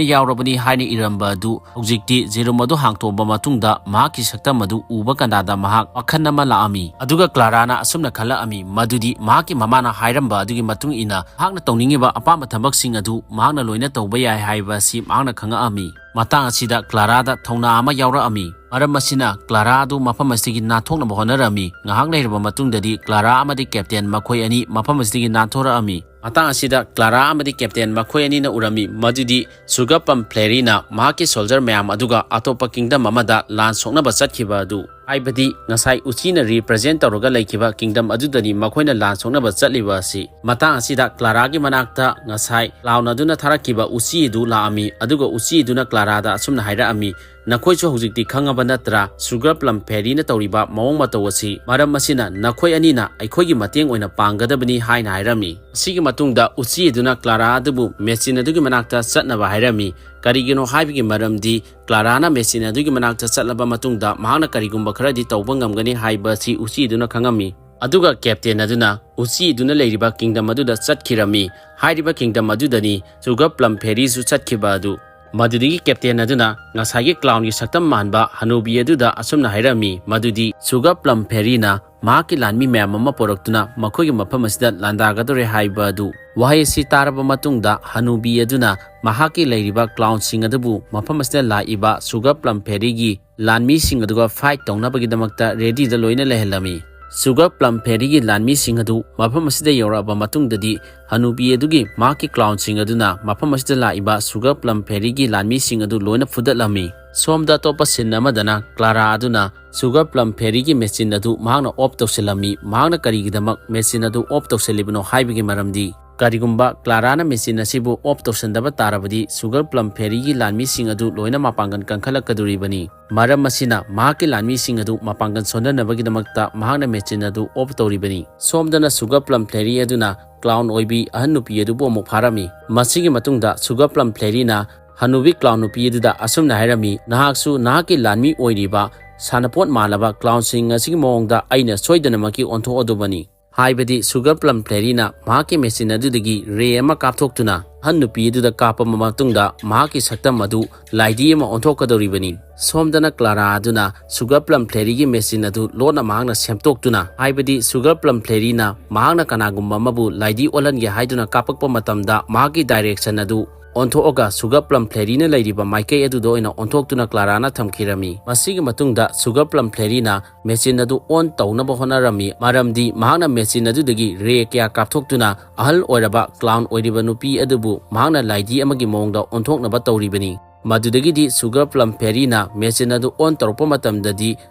ꯌꯥꯎꯔꯕꯅꯤ ꯍꯥꯏꯅ ꯏꯔꯝꯕ ꯑꯗꯨ ꯍꯧꯖꯤꯛꯇꯤ ꯖꯦꯔꯨꯝ ꯑꯗꯨ ꯍꯥꯡꯇꯣꯛꯑꯕ ꯃꯇꯨꯡꯗ ꯃꯍꯥꯛꯀꯤ ꯁꯛꯇꯝ ꯑꯗꯨ ꯎꯕ ꯀꯥꯟꯗ ꯃꯍꯥꯛ ꯋꯥꯈꯜ ꯑꯃ ꯂꯥꯛꯑꯝꯃꯤ꯫ ꯑꯗꯨꯒ ꯀ꯭ꯂꯥꯔꯥꯅ ꯑꯁꯨꯝꯅ ꯈꯜꯂꯛꯑꯝꯃꯤ, ꯃꯗꯨꯗꯤ ꯃꯍꯥꯛꯀꯤ ꯃꯃꯥꯅ ꯍꯥꯏꯔꯝꯕ ꯑꯗꯨꯒꯤ ꯃꯇꯨꯡ ꯏꯟꯅ ꯃꯍꯥꯛꯅ ꯇꯧꯅꯤꯡꯉꯤꯕ ꯑꯄꯥꯝꯕ ꯊꯕꯛꯁꯤꯡ ꯑꯗꯨ ꯃꯍꯥꯛꯅ ꯂꯣꯏꯅ ꯇꯧꯕ ꯌꯥꯏ ꯍꯥꯏꯕ ꯑꯁꯤ ꯃꯍꯥꯛꯅ ꯈꯪꯉꯛꯑꯝꯃꯤ꯫ ꯃꯇꯥꯡ ꯑꯁꯤꯗ ꯀ꯭ꯂꯥꯔꯥꯗ ꯊꯧꯅꯥ ꯑꯃ ꯌꯥꯎꯔꯛꯑꯝꯃꯤ꯫ ꯃꯔꯝ ꯑꯁꯤꯅ ꯀ꯭ꯂꯥꯔꯥ ꯑꯗꯨ ꯃꯐꯝ ꯑꯁꯤꯗꯒꯤ ꯅꯥꯟꯊꯣꯛꯅꯕ ꯍꯣꯠꯅꯔꯝꯃꯤ꯫ ꯉꯥꯏꯍꯥꯛ ꯂꯩꯔꯕ ꯃꯇꯨꯡꯗꯗꯤ ꯀ꯭ꯂꯥꯔꯥ ꯑꯃꯗꯤ ꯀꯦꯞꯇꯦꯟ ꯃꯈꯣꯏ ꯑꯅꯤ ꯃꯐꯝ ꯑꯁꯤꯗꯒꯤ ꯅꯥꯟꯊꯣꯔꯛꯑꯝꯃꯤ꯫ ꯃꯇꯥꯡ ꯑꯁꯤꯗ ꯀ꯭ꯂꯥꯔꯥ ꯑꯃꯗꯤ ꯀꯦꯞꯇꯦꯟ ꯃꯈꯣꯏ ꯑꯅꯤꯅ ꯎꯔꯝꯃꯤ ꯃꯗꯨꯗꯤ ꯁꯨꯒꯔ ꯄ꯭ꯂꯝ ꯐꯦꯔꯤꯅ ꯃꯍꯥꯛꯀꯤ ꯁꯣꯜꯖꯔ ꯃꯌꯥꯝ ꯑꯗꯨꯒ ꯑꯇꯣꯞꯄ ꯀꯤꯡꯗꯝ ꯑꯃꯗ ꯂꯥꯟ ꯁꯣꯛꯅꯕ ꯆꯠꯈꯤꯕ ꯑꯗꯨ, ꯍꯥꯏꯕꯗꯤ ꯉꯁꯥꯏ ꯎꯆꯤꯅ ꯔꯤꯄ꯭ꯔꯖꯦꯟ ꯇꯧꯔꯒ ꯂꯩꯈꯤꯕ ꯀꯤꯡꯗꯝ ꯑꯗꯨꯗꯅꯤ ꯃꯈꯣꯏꯅ ꯂꯥꯟ ꯁꯣꯛꯅꯕ ꯆꯠꯂꯤꯕ ꯑꯁꯤ꯫ ꯃꯇꯥꯡ ꯑꯁꯤꯗ ꯀ꯭ꯂꯥꯔꯥꯒꯤ ꯃꯅꯥꯛꯇ ꯉꯁꯥꯏ ꯀ꯭ꯂꯥꯎꯟ ꯑꯗꯨꯅ ꯊꯥꯔꯛꯈꯤꯕ ꯎꯆꯤ ꯑꯗꯨ ꯂꯥꯛꯑꯝꯃꯤ, ꯑꯗꯨꯒ ꯎꯆꯤ ꯑꯗꯨꯅ ꯀ꯭ꯂꯥꯔꯥꯗ ꯑꯁꯨꯝꯅ ꯍꯥꯏꯔꯛꯑꯝꯃꯤ, "ꯅꯈꯣꯏꯁꯨ ꯍꯧꯖꯤꯛꯇꯤ ꯈꯪꯉꯕ ꯅꯠꯇ꯭ꯔꯥ ꯁꯨꯒꯔ ꯄ꯭ꯂꯝ ꯐꯦꯔꯤꯅ ꯇꯧꯔꯤꯕ ꯃꯑꯣꯡ ꯃꯇꯧ ꯑꯁꯤ? ꯃꯔꯝ ꯑꯁꯤꯅ ꯅꯈꯣꯏ ꯑꯅꯤꯅ ꯑꯩꯈꯣꯏꯒꯤ ꯃꯇꯦꯡ ꯑꯣꯏꯅ ꯄꯥꯡꯒꯗꯕꯅꯤ" ꯍꯥꯏꯅ ꯍꯥꯏꯔꯝꯃꯤ꯫ ꯑꯁꯤꯒꯤ ꯃꯇꯨꯡꯗ ꯎꯆꯤ ꯑꯗꯨꯅ ꯀ꯭ꯂꯥꯔꯥ ꯑꯗꯨꯕꯨ ꯃꯦꯆꯤꯟ ꯑꯗꯨꯒꯤ ꯃꯅꯥꯛꯇ ꯆꯠꯅꯕ ꯍꯥꯏꯔꯝꯃꯤ꯫ ꯀꯔꯤꯒꯤꯅꯣ ꯍꯥꯏꯕꯒꯤ ꯃꯔꯝꯗꯤ ꯀ꯭ꯂꯥꯔꯥꯅ ꯃꯦꯆꯤꯟ ꯑꯗꯨꯒꯤ ꯃꯅꯥꯛꯇ ꯆꯠꯂꯕ ꯃꯇꯨꯡꯗ ꯃꯍꯥꯛꯅ ꯀꯔꯤꯒꯨꯝꯕ ꯈꯔꯗꯤ ꯇꯧꯕ ꯉꯝꯒꯅꯤ ꯍꯥꯏꯕ ꯑꯁꯤ ꯎꯆꯤ ꯑꯗꯨꯅ ꯈꯪꯉꯝꯃꯤ꯫ ꯑꯗꯨꯒ ꯀꯦꯞꯇꯦꯟ ꯑꯗꯨꯅ ꯎꯆꯤ ꯑꯗꯨꯅ ꯂꯩꯔꯤꯕ ꯀꯤꯡꯗꯝ ꯑꯗꯨꯗ ꯆꯠꯈꯤꯔꯝꯃꯤ꯫ ꯍꯥꯏꯔꯤꯕ ꯀꯤꯡꯗꯝ ꯑꯗꯨꯗꯅꯤ ꯁꯨꯒꯔ ꯄ꯭ꯂꯝ ꯐꯦꯔꯤꯁꯨ ꯆꯠꯈꯤꯕ ꯑꯗꯨ꯫ ꯃꯗꯨꯗꯒꯤ ꯀꯦꯞꯇꯦꯟ ꯑꯗꯨꯅ ꯉꯁꯥꯏꯒꯤ ꯀ꯭ꯂꯥꯎꯟꯒꯤ ꯁꯛꯇꯝ ꯃꯥꯟꯕ ꯍꯅꯨꯕꯤ ꯑꯗꯨꯗ ꯑꯁꯨꯝꯅ ꯍꯥꯏꯔꯝꯃꯤ ꯃꯗꯨꯗꯤ ꯁꯨꯒꯔ ꯄ꯭ꯂꯝ ꯐꯦꯔꯤꯅ ꯃꯍꯥꯛꯀꯤ ꯂꯥꯟꯃꯤ ꯃꯌꯥꯝ ꯑꯃ ꯄꯨꯔꯛꯇꯨꯅ ꯃꯈꯣꯏꯒꯤ ꯃꯐꯝ ꯑꯁꯤꯗ ꯂꯥꯟꯗꯥꯒꯗꯧꯔꯦ ꯍꯥꯏꯕ ꯑꯗꯨ꯫ ꯋꯥꯍꯩ ꯑꯁꯤ ꯇꯥꯔꯕ ꯃꯇꯨꯡꯗ ꯍꯅꯨꯕꯤ ꯑꯗꯨꯅ ꯃꯍꯥꯛꯀꯤ ꯂꯩꯔꯤꯕ ꯀ꯭ꯂꯥꯎꯟꯁꯤꯡ ꯑꯗꯨꯕꯨ ꯃꯐꯝ ꯑꯁꯤꯗ ꯂꯥꯛꯏꯕ ꯁꯨꯒꯔ ꯄ꯭ꯂꯝ ꯐꯦꯔꯤꯒꯤ ꯂꯥꯟꯃꯤꯁꯤꯡ ꯑꯗꯨꯒ ꯐꯥꯏꯠ ꯇꯧꯅꯕꯒꯤꯗꯃꯛꯇ ꯔꯦꯗꯤꯗ ꯂꯣꯏꯅ ꯂꯩꯍꯜꯂꯝꯃꯤ꯫ ꯁꯨꯒꯔ ꯄ꯭ꯂꯝ ꯐꯦꯔꯤꯒꯤ ꯂꯥꯟꯃꯤꯁꯤꯡ ꯑꯗꯨ ꯃꯐꯝ ꯑꯁꯤꯗ ꯌꯧꯔꯛꯑꯕ ꯃꯇꯨꯡꯗꯗꯤ ꯍꯅꯨꯕꯤ ꯑꯗꯨꯒꯤ ꯃꯍꯥꯛꯀꯤ ꯀ꯭ꯂꯥꯎꯟꯁꯤꯡ ꯑꯗꯨꯅ ꯃꯐꯝ ꯑꯁꯤꯗ ꯂꯥꯛꯏꯕ ꯁꯨꯒꯔ ꯄ꯭ꯂꯝ ꯐꯦꯔꯤꯒꯤ ꯂꯥꯟꯃꯤꯁꯤꯡ ꯑꯗꯨ ꯂꯣꯏꯅ ꯐꯨꯗꯠꯂꯝꯃꯤ꯫ ꯁꯣꯝꯗ ꯑꯇꯣꯞꯄ ꯁꯤꯟ ꯑꯃꯗꯅ ꯀ꯭ꯂꯥꯔꯥ ꯑꯗꯨꯅ ꯁꯨꯒꯔ ꯄ꯭ꯂꯝ ꯐꯦꯔꯤꯒꯤ ꯃꯦꯆꯤꯟ ꯑꯗꯨ ꯃꯍꯥꯛꯅ ꯑꯣꯐ ꯇꯧꯁꯤꯜꯂꯝꯃꯤ꯫ ꯃꯍꯥꯛꯅ ꯀꯔꯤꯒꯤꯗꯃꯛ ꯃꯦꯆꯤꯟ ꯑꯗꯨ ꯑꯣꯐ ꯇꯧꯁꯤꯜꯂꯤꯕꯅꯣ ꯍꯥꯏꯕꯒꯤ ꯃꯔꯝꯗꯤ ꯀꯔꯤꯒꯨꯝꯕ ꯀ꯭ꯂꯥꯔꯥꯅ ꯃꯦꯆꯤꯟ ꯑꯁꯤꯕꯨ ꯑꯣꯐ ꯇꯧꯁꯤꯟꯗꯕ ꯇꯥꯔꯕꯗꯤ ꯁꯨꯒꯔ ꯄ꯭ꯂꯝ ꯐꯦꯔꯤꯒꯤ ꯂꯥꯟꯃꯤꯁꯤꯡ ꯑꯗꯨ ꯂꯣꯏꯅ ꯃꯄꯥꯡꯒꯜ ꯀꯟꯈꯠꯂꯛꯀꯗꯧꯔꯤꯕꯅꯤ꯫ ꯃꯔꯝ ꯑꯁꯤꯅ ꯃꯍꯥꯛꯀꯤ ꯂꯥꯟꯃꯤꯁꯤꯡ ꯑꯗꯨ ꯃꯄꯥꯡꯒꯜ ꯁꯣꯟꯊꯅꯕꯒꯤꯗꯃꯛꯇ ꯃꯍꯥꯛꯅ ꯃꯦꯆꯤꯟ ꯑꯗꯨ ꯑꯣꯐ ꯇꯧꯔꯤꯕꯅꯤ꯫ ꯁꯣꯝꯗꯅ ꯁꯨꯒꯔ ꯄ꯭ꯂꯝ ꯐꯦꯔꯤ ꯑꯗꯨꯅ ꯀ꯭ꯂꯥꯎꯟ ꯑꯣꯏꯕꯤ ꯑꯍꯟ ꯅꯨꯄꯤ ꯑꯗꯨꯕꯨ ꯑꯃꯨꯛ ꯐꯥꯔꯝꯃꯤ꯫ ꯃꯁꯤꯒꯤ ꯃꯇꯨꯡꯗ ꯁꯨꯒꯔ ꯄ꯭ꯂꯝ ꯐꯦꯔꯤꯅ ꯍꯅꯨꯕꯤ ꯀ꯭ꯂꯥꯎꯟ ꯅꯨꯄꯤ ꯑꯗꯨꯗ ꯑꯁꯨꯝꯅ ꯍꯥꯏꯔꯝꯃꯤ, "ꯅꯍꯥꯛꯁꯨ ꯅꯍꯥꯛꯀꯤ ꯂꯥꯟꯃꯤ ꯑꯣꯏꯔꯤꯕ ꯁꯥꯟꯅꯄꯣꯠ ꯃꯥꯜꯂꯕ ꯀ꯭ꯂꯥꯎꯟꯁꯤꯡ ꯑꯁꯤꯒꯤ ꯃꯑꯣꯡꯗ ꯑꯩꯅ ꯁꯣꯏꯗꯅꯃꯛꯀꯤ ꯑꯣꯟꯊꯣꯛꯑꯗꯧꯕꯅꯤ"꯫ ꯍꯥꯏꯕꯗꯤ ꯁꯨꯒꯔ ꯄ꯭ꯂꯝ ꯐꯦꯔꯤꯅ ꯃꯍꯥꯛꯀꯤ ꯃꯦꯆꯤꯟ ꯑꯗꯨꯗꯒꯤ ꯔꯦ ꯑꯃ ꯀꯥꯞꯊꯣꯛꯇꯨꯅ ꯑꯍꯟ ꯅꯨꯄꯤ ꯑꯗꯨꯗ ꯀꯥꯞꯄꯕ ꯃꯇꯨꯡꯗ ꯃꯍꯥꯛꯀꯤ ꯁꯛꯇꯝ ꯑꯗꯨ ꯂꯥꯏꯙꯤ ꯑꯃ ꯑꯣꯟꯊꯣꯛꯀꯗꯧꯔꯤꯕꯅꯤ꯫ ꯁꯣꯝꯗꯅ ꯀ꯭ꯂꯥꯔꯥ ꯑꯗꯨꯅ ꯁꯨꯒꯔ ꯄ꯭ꯂꯝ ꯐꯦꯔꯤꯒꯤ ꯃꯦꯆꯤꯟ ꯑꯗꯨ ꯂꯣꯟꯅ ꯃꯍꯥꯛꯅ ꯁꯦꯝꯗꯣꯛꯇꯨꯅ, ꯍꯥꯏꯕꯗꯤ ꯁꯨꯒꯔ ꯄ꯭ꯂꯝ ꯐꯦꯔꯤꯅ ꯃꯍꯥꯛꯅ ꯀꯅꯥꯒꯨꯝꯕ ꯑꯃꯕꯨ ꯂꯥꯏꯙꯤ ꯑꯣꯜꯍꯟꯒꯦ ꯍꯥꯏꯗꯨꯅ ꯀꯥꯞꯄꯛꯄ ꯃꯇꯝꯗ ꯃꯍꯥꯛꯀꯤ ꯗꯥꯏꯔꯦꯛꯁꯟ ꯑꯗꯨ ꯑꯣꯟꯊꯣꯛꯑꯒ Sugar Plum Fairyꯅ ꯂꯩꯔꯤꯕ ꯃꯥꯏꯀꯩ ꯑꯗꯨꯗ ꯑꯣꯏꯅ ꯑꯣꯟꯊꯣꯛꯇꯨꯅ Claraꯅ ꯊꯝꯈꯤꯔꯝꯃꯤ꯫ ꯃꯁꯤꯒꯤ ꯃꯇꯨꯡꯗ Sugar Plum Fairyꯅ machine ꯑꯗꯨ on ꯇꯧꯅꯕ ꯍꯣꯠꯅꯔꯝꯃꯤ, ꯃꯔꯝꯗꯤ ꯃꯍꯥꯛꯅ machine ꯑꯗꯨꯗꯒꯤ ray ꯀꯌꯥ ꯀꯥꯞꯊꯣꯛꯇꯨꯅ ꯑꯍꯜ ꯑꯣꯏꯔꯕ clown ꯑꯣꯏꯔꯤꯕ ꯅꯨꯄꯤ ꯑꯗꯨꯕꯨ ꯃꯍꯥꯛꯅ ꯂꯥꯏꯙꯤ ꯑꯃꯒꯤ ꯃꯑꯣꯡꯗ ꯑꯣꯟꯊꯣꯛꯅꯕ ꯇꯧꯔꯤꯕꯅꯤ꯫ ꯃꯗꯨꯗꯒꯤꯗꯤ Sugar Plum Fairyꯅ machine ꯑꯗꯨ on ꯇꯧꯔꯛꯄ ꯃꯇꯝꯗꯗꯤ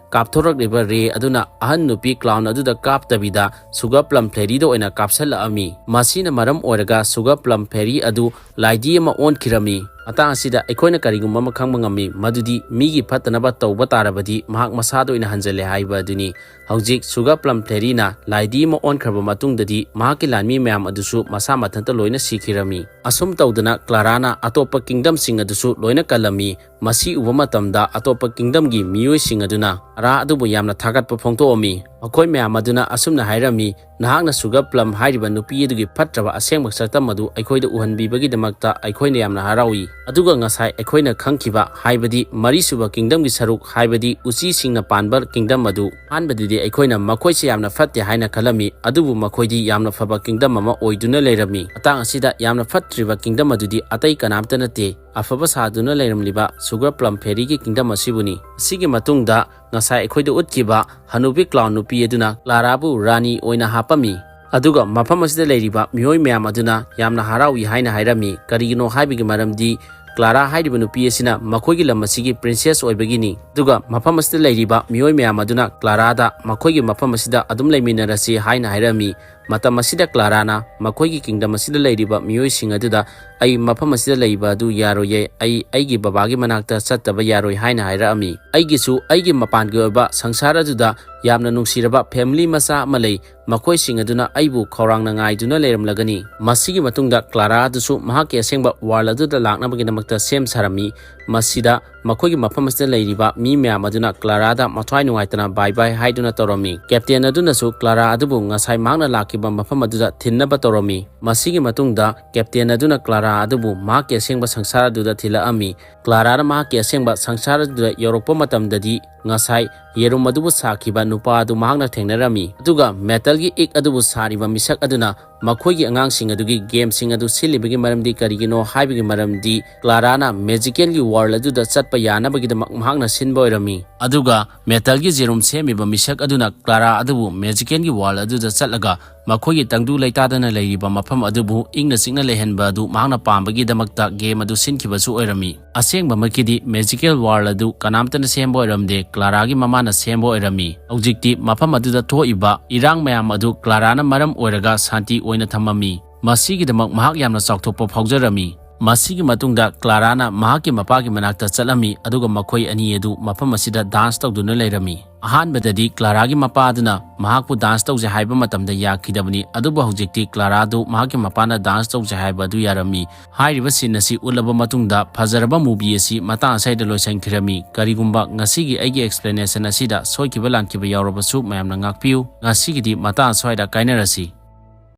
ꯀꯥꯞꯊꯣꯔꯛꯂꯤꯕ ray ꯑꯗꯨꯅ ꯑꯍꯟ ꯅꯨꯄꯤ clown ꯑꯗꯨꯗ ꯀꯥꯞꯇꯕꯤꯗ Sugar Plum Fairyꯗ ꯑꯣꯏꯅ ꯀꯥꯞꯁꯤꯜꯂꯛꯑꯝꯃꯤ꯫ ꯃꯁꯤꯅ ꯃꯔꯝ ꯑꯣꯏꯔꯒ Sugar Plum Fairy ꯑꯗꯨ ꯂꯥꯏꯙꯤ ꯑꯃ ꯑꯣꯟꯈꯤꯔꯝꯃꯤ꯫ ꯃꯇꯥꯡ ꯑꯁꯤꯗ ꯑꯩꯈꯣꯏꯅ ꯀꯔꯤꯒꯨꯝꯕ ꯑꯃ ꯈꯪꯕ ꯉꯝꯃꯤ, ꯃꯗꯨꯗꯤ ꯃꯤꯒꯤ ꯐꯠꯇꯅꯕ ꯇꯧꯕ ꯇꯥꯔꯕꯗꯤ ꯃꯍꯥꯛ ꯃꯁꯥꯗ ꯑꯣꯏꯅ ꯍꯟꯖꯤꯜꯂꯦ ꯍꯥꯏꯕ ꯑꯗꯨꯅꯤ꯫ ꯍꯧꯖꯤꯛ Sugar Plum Fairyꯅ ꯂꯥꯏꯙꯤ ꯑꯃ ꯑꯣꯟꯈ꯭ꯔꯕ ꯃꯇꯨꯡꯗꯗꯤ ꯃꯍꯥꯛꯀꯤ ꯂꯥꯟꯃꯤ ꯃꯌꯥꯝ ꯑꯗꯨꯁꯨ ꯃꯁꯥ ꯃꯊꯟꯇ ꯂꯣꯏꯅ ꯁꯤꯈꯤꯔꯝꯃꯤ꯫ ꯑꯁꯨꯝ ꯇꯧꯗꯅ Claraꯅ ꯑꯇꯣꯞꯄ kingdomꯁꯤꯡ ꯑꯗꯨꯁꯨ ꯂꯣꯏꯅ ꯀꯜꯂꯝꯃꯤ꯫ ꯃꯁꯤ ꯎꯕ ꯃꯇꯝꯗ ꯑꯇꯣꯞꯄ kingdomꯒꯤ ꯃꯤꯑꯣꯏꯁꯤꯡ ꯑꯗꯨꯅ Clara ꯑꯗꯨꯕꯨ ꯌꯥꯝꯅ ꯊꯥꯒꯠꯄ ꯐꯣꯡꯗꯣꯛꯑꯝꯃꯤ꯫ ꯃꯈꯣꯏ ꯃꯌꯥꯝ ꯑꯗꯨꯅ ꯑꯁꯨꯝꯅ ꯍꯥꯏꯔꯝꯃꯤ, "ꯅꯍꯥꯛꯅ Sugar Plum ꯍꯥꯏꯔꯤꯕ ꯅꯨꯄꯤ ꯑꯗꯨꯒꯤ ꯐꯠꯇ꯭ꯔꯕ ꯑꯁꯦꯡꯕ ꯁꯛꯇꯝ ꯑꯗꯨ ꯑꯩꯈꯣꯏꯗ ꯎꯍꯟꯕꯤꯕꯒꯤꯗꯃꯛꯇ ꯑꯩꯈꯣꯏꯅ ꯌꯥꯝꯅ ꯍꯔꯥꯎꯏ꯫ ꯑꯗꯨꯒ ꯉꯁꯥꯏ ꯑꯩꯈꯣꯏꯅ ꯈꯪꯈꯤꯕ, ꯍꯥꯏꯕꯗꯤ ꯃꯔꯤꯁꯨꯕ kingdomꯒꯤ ꯁꯔꯨꯛ, ꯍꯥꯏꯕꯗꯤ ꯎꯆꯤꯁꯤꯡꯅ ꯄꯥꯟꯕ kingdom ꯑꯗꯨ, ꯑꯍꯥꯟꯕꯗꯗꯤ ꯑꯩꯈꯣꯏꯅ ꯃꯈꯣꯏꯁꯦ ꯌꯥꯝꯅ ꯐꯠꯇꯦ ꯍꯥꯏꯅ ꯈꯜꯂꯝꯃꯤ, ꯑꯗꯨꯕꯨ ꯃꯈꯣꯏꯗꯤ ꯌꯥꯝꯅ ꯐꯕ kingdom ꯑꯃ ꯑꯣꯏꯗꯨꯅ ꯂꯩꯔꯝꯃꯤ꯫ ꯃꯇꯥꯡ ꯑꯁꯤꯗ ꯌꯥꯝꯅ ꯐꯠꯇ꯭ꯔꯤꯕ kingdom ꯑꯗꯨꯗꯤ ꯑꯇꯩ ꯀꯅꯥꯝꯇ ꯅꯠꯇꯦ, ꯑꯐꯕ ꯁꯥꯗꯨꯅ ꯂꯩꯔꯝꯂꯤꯕ Sugar Plum Fairyꯒꯤ kingdom ꯑꯁꯤꯕꯨꯅꯤ꯫ ꯑꯁꯤꯒꯤ ꯃꯇꯨꯡꯗ ꯉꯁꯥꯏ ꯑꯩꯈꯣꯏꯗ ꯎꯠꯈꯤꯕ ꯍꯅꯨꯕꯤ clown ꯅꯨꯄꯤ ꯑꯗꯨꯅ Claraꯕꯨ ꯔꯥꯅꯤ ꯑꯣꯏꯅ ꯍꯥꯞꯄꯝꯃꯤ꯫ ꯑꯗꯨꯒ ꯃꯐꯝ ꯑꯁꯤꯗ ꯂꯩꯔꯤꯕ ꯃꯤꯑꯣꯏ ꯃꯌꯥꯝ ꯑꯗꯨꯅ ꯌꯥꯝꯅ ꯍꯔꯥꯎꯏ ꯍꯥꯏꯅ ꯍꯥꯏꯔꯝꯃꯤ꯫ ꯀꯔꯤꯒꯤꯅꯣ ꯍꯥꯏꯕꯒꯤ ꯃꯔꯝꯗꯤ Clara ꯍꯥꯏꯔꯤꯕ ꯅꯨꯄꯤ ꯑꯁꯤꯅ ꯃꯈꯣꯏꯒꯤ ꯂꯝ ꯑꯁꯤꯒꯤ princess ꯑꯣꯏꯕꯒꯤꯅꯤ꯫ ꯑꯗꯨꯒ ꯃꯐꯝ ꯑꯁꯤꯗ ꯂꯩꯔꯤꯕ ꯃꯤꯑꯣꯏ ꯃꯌꯥꯝ ꯑꯗꯨꯅ Claraꯗ ꯃꯈꯣꯏꯒꯤ ꯃꯐꯝ ꯑꯁꯤꯗ ꯑꯗꯨꯝ ꯂꯩꯃꯤꯟꯅꯔꯁꯤ ꯍꯥꯏꯅ ꯍꯥꯏꯔꯝꯃꯤ꯫ ꯃꯇꯝ ꯑꯁꯤꯗ Claraꯅ ꯃꯈꯣꯏꯒꯤ kingdom ꯑꯁꯤꯗ ꯂꯩꯔꯤꯕ ꯃꯤꯑꯣꯏꯁꯤꯡ ꯑꯗꯨꯗ, "ꯑꯩ ꯃꯐꯝ ꯑꯁꯤꯗ ꯂꯩꯕ ꯑꯗꯨ ꯌꯥꯔꯣꯏꯌꯦ, ꯑꯩ ꯑꯩꯒꯤ ꯕꯕꯥꯒꯤ ꯃꯅꯥꯛꯇ ꯆꯠꯇꯕ ꯌꯥꯔꯣꯏ" ꯍꯥꯏꯅ ꯍꯥꯏꯔꯛꯑꯝꯃꯤ꯫ "ꯑꯩꯒꯤꯁꯨ ꯑꯩꯒꯤ ꯃꯄꯥꯟꯒꯤ ꯑꯣꯏꯕ ꯁꯪꯁꯥꯔ ꯑꯗꯨꯗ ꯌꯥꯝꯅ ꯅꯨꯡꯁꯤꯔꯕ family ꯃꯆꯥ ꯑꯃ ꯂꯩ, ꯃꯈꯣꯏꯁꯤꯡ ꯑꯗꯨꯅ ꯑꯩꯕꯨ ꯈꯧꯔꯥꯡꯅ ꯉꯥꯏꯗꯨꯅ ꯂꯩꯔꯝꯂꯒꯅꯤ"꯫ ꯃꯁꯤꯒꯤ ꯃꯇꯨꯡꯗ Clara ꯑꯗꯨꯁꯨ ꯃꯍꯥꯛꯀꯤ ꯑꯁꯦꯡꯕ world ꯑꯗꯨꯗ ꯂꯥꯛꯅꯕꯒꯤꯗꯃꯛꯇ ꯁꯦꯝ ꯁꯥꯔꯝꯃꯤ꯫ ꯃꯁꯤꯗ ꯃꯈꯣꯏꯒꯤ ꯃꯐꯝ ꯑꯁꯤꯗ ꯂꯩꯔꯤꯕ ꯃꯤ ꯃꯌꯥꯝ ꯑꯗꯨꯅ Claraꯗ ꯃꯊ꯭ꯋꯥꯏ ꯅꯨꯡꯉꯥꯏꯇꯅ bye bye ꯍꯥꯏꯗꯨꯅ ꯇꯧꯔꯝꯃꯤ꯫ Captain ꯑꯗꯨꯅꯁꯨ Clara ꯑꯗꯨꯕꯨ ꯉꯁꯥꯏ ꯃꯍꯥꯛꯅ ꯂꯥꯛꯈꯤꯕ ꯃꯐꯝ ꯑꯗꯨꯗ ꯊꯤꯟꯅꯕ ꯇꯧꯔꯝꯃꯤ꯫ ꯃꯁꯤꯒꯤ ꯃꯇꯨꯡꯗ Captain ꯑꯗꯨꯅ Clara ꯑꯗꯨꯕꯨ ꯃꯍꯥꯛꯀꯤ ꯑꯁꯦꯡꯕ ꯁꯪꯁꯥꯔ ꯑꯗꯨꯗ ꯊꯤꯜꯂꯛꯑꯝꯃꯤ꯫ Claraꯅ ꯃꯍꯥꯛꯀꯤ ꯑꯁꯦꯡꯕ ꯁꯪꯁꯥꯔ ꯑꯗꯨꯗ ꯌꯧꯔꯛꯄ ꯃꯇꯝꯗꯗꯤ ꯉꯁꯥꯏ ꯌꯦꯔꯨꯝ ꯑꯗꯨꯕꯨ ꯁꯥꯈꯤꯕ ꯅꯨꯄꯥ ꯑꯗꯨ ꯃꯍꯥꯛꯅ ꯊꯦꯡꯅꯔꯝꯃꯤ꯫ ꯑꯗꯨꯒ metalꯒꯤ ꯏꯛ ꯑꯗꯨꯕꯨ ꯁꯥꯔꯤꯕ ꯃꯤꯁꯛ ꯑꯗꯨꯅ ꯃꯈꯣꯏꯒꯤ ꯑꯉꯥꯡꯁꯤꯡ ꯑꯗꯨꯒꯤ ꯒꯦꯝꯁꯤꯡ ꯑꯗꯨ ꯁꯤꯜꯂꯤꯕꯒꯤ ꯃꯔꯝꯗꯤ ꯀꯔꯤꯒꯤꯅꯣ ꯍꯥꯏꯕꯒꯤ ꯃꯔꯝꯗꯤ ꯀ꯭ꯂꯥꯔꯥꯅ ꯃꯦꯖꯤꯀꯦꯜꯒꯤ ꯋꯥꯔꯜ ꯑꯗꯨꯗ ꯆꯠꯄ ꯌꯥꯅꯕꯒꯤꯗꯃꯛ ꯃꯍꯥꯛꯅ ꯁꯤꯟꯕ ꯑꯣꯏꯔꯝꯃꯤ꯫ ꯑꯗꯨꯒ ꯃꯦꯇꯜꯒꯤ ꯖꯦꯔꯨꯝ ꯁꯦꯝꯃꯤꯕ ꯃꯤꯁꯛ ꯑꯗꯨꯅ ꯀ꯭ꯂꯥꯔꯥ ꯑꯗꯨꯕꯨ ꯃꯦꯖꯤꯀꯦꯜꯒꯤ ꯋꯥꯔꯜ ꯑꯗꯨꯗ ꯆꯠꯂꯒ ꯃꯈꯣꯏꯒꯤ ꯇꯪꯗꯨ ꯂꯩꯇꯥꯗꯅ ꯂꯩꯔꯤꯕ ꯃꯐꯝ ꯑꯗꯨꯕꯨ ꯏꯪꯅ ꯆꯤꯛꯅ ꯂꯩꯍꯟꯕ ꯑꯗꯨ ꯃꯍꯥꯛꯅ ꯄꯥꯝꯕꯒꯤꯗꯃꯛꯇ ꯒꯦꯝ ꯑꯗꯨ ꯁꯤꯟꯈꯤꯕꯁꯨ ꯑꯣꯏꯔꯝꯃꯤ꯫ ꯑꯁꯦꯡꯕꯃꯛꯀꯤꯗꯤ ꯃꯦꯖꯤꯀꯦꯜ ꯋꯥꯔꯜ ꯑꯗꯨ ꯀꯅꯥꯝꯇꯅ ꯁꯦꯝꯕ ꯑꯣꯏꯔꯝꯗꯦ, ꯀ꯭ꯂꯥꯔꯥꯒꯤ ꯃꯃꯥꯅ ꯁꯦꯝꯕ ꯑꯣꯏꯔꯝꯃꯤ꯫ ꯍꯧꯖꯤꯛꯇꯤ ꯃꯐꯝ ꯑꯗꯨꯗ ꯊꯣꯛꯏꯕ ꯏꯔꯥꯡ ꯃꯌꯥꯝ ꯑꯗꯨ ꯀ꯭ꯂꯥꯔꯥꯅ ꯃꯔꯝ ꯑꯣꯏꯔꯒ ꯁꯥꯟꯇꯤ ꯑꯣꯏꯅ ꯊꯝꯃꯝꯃꯤ꯫ ꯃꯁꯤꯒꯤꯗꯃꯛ ꯃꯍꯥꯛ ꯌꯥꯝꯅ ꯆꯥꯎꯊꯣꯛꯄ ꯐꯥꯎꯖꯔꯝꯃꯤ꯫ ꯃꯁꯤꯒꯤ ꯃꯇꯨꯡꯗ ꯀ꯭ꯂꯥꯔꯥꯅ ꯃꯍꯥꯛꯀꯤ ꯃꯄꯥꯒꯤ ꯃꯅꯥꯛꯇ ꯆꯠꯂꯝꯃꯤ, ꯑꯗꯨꯒ ꯃꯈꯣꯏ ꯑꯅꯤ ꯑꯗꯨ ꯃꯐꯝ ꯑꯁꯤꯗ ꯗꯥꯟꯁ ꯇꯧꯗꯨꯅ ꯂꯩꯔꯝꯃꯤ꯫ ꯑꯍꯥꯟꯕꯗꯗꯤ ꯀ꯭ꯂꯥꯔꯥꯒꯤ ꯃꯄꯥ ꯑꯗꯨꯅ ꯃꯍꯥꯛꯄꯨ ꯗꯥꯟꯁ ꯇꯧꯁꯦ ꯍꯥꯏꯕ ꯃꯇꯝꯗ ꯌꯥꯈꯤꯗꯕꯅꯤ, ꯑꯗꯨꯕꯨ ꯍꯧꯖꯤꯛꯇꯤ ꯀ꯭ꯂꯥꯔꯥꯗꯨ ꯃꯍꯥꯛꯀꯤ ꯃꯄꯥꯅ ꯗꯥꯟꯁ ꯇꯧꯁꯦ ꯍꯥꯏꯕ ꯑꯗꯨ ꯌꯥꯔꯝꯃꯤ꯫ ꯍꯥꯏꯔꯤꯕ ꯁꯤꯟ ꯑꯁꯤ ꯎꯠꯂꯕ ꯃꯇꯨꯡꯗ ꯐꯖꯔꯕ ꯃꯨꯚꯤ ꯑꯁꯤ ꯃꯇꯥꯡ ꯑꯁ꯭ꯋꯥꯏꯗ ꯂꯣꯏꯁꯤꯟꯈꯤꯔꯝꯃꯤ꯫ ꯀꯔꯤꯒꯨꯝꯕ ꯉꯁꯤꯒꯤ ꯑꯩꯒꯤ ꯑꯦꯛꯁꯄ꯭ꯂꯦꯅꯦꯁꯟ ꯑꯁꯤꯗ ꯁꯣꯏꯈꯤꯕ ꯂꯥꯟꯈꯤꯕ ꯌꯥꯎꯔꯕꯁꯨ ꯃꯌꯥꯝꯅ ꯉꯥꯛꯄꯤꯌꯨ꯫ ꯉꯁꯤꯒꯤꯗꯤ ꯃꯇꯥꯡ ꯑꯁ꯭ꯋꯥꯏꯗ ꯀꯥꯏꯅꯔꯁꯤ꯫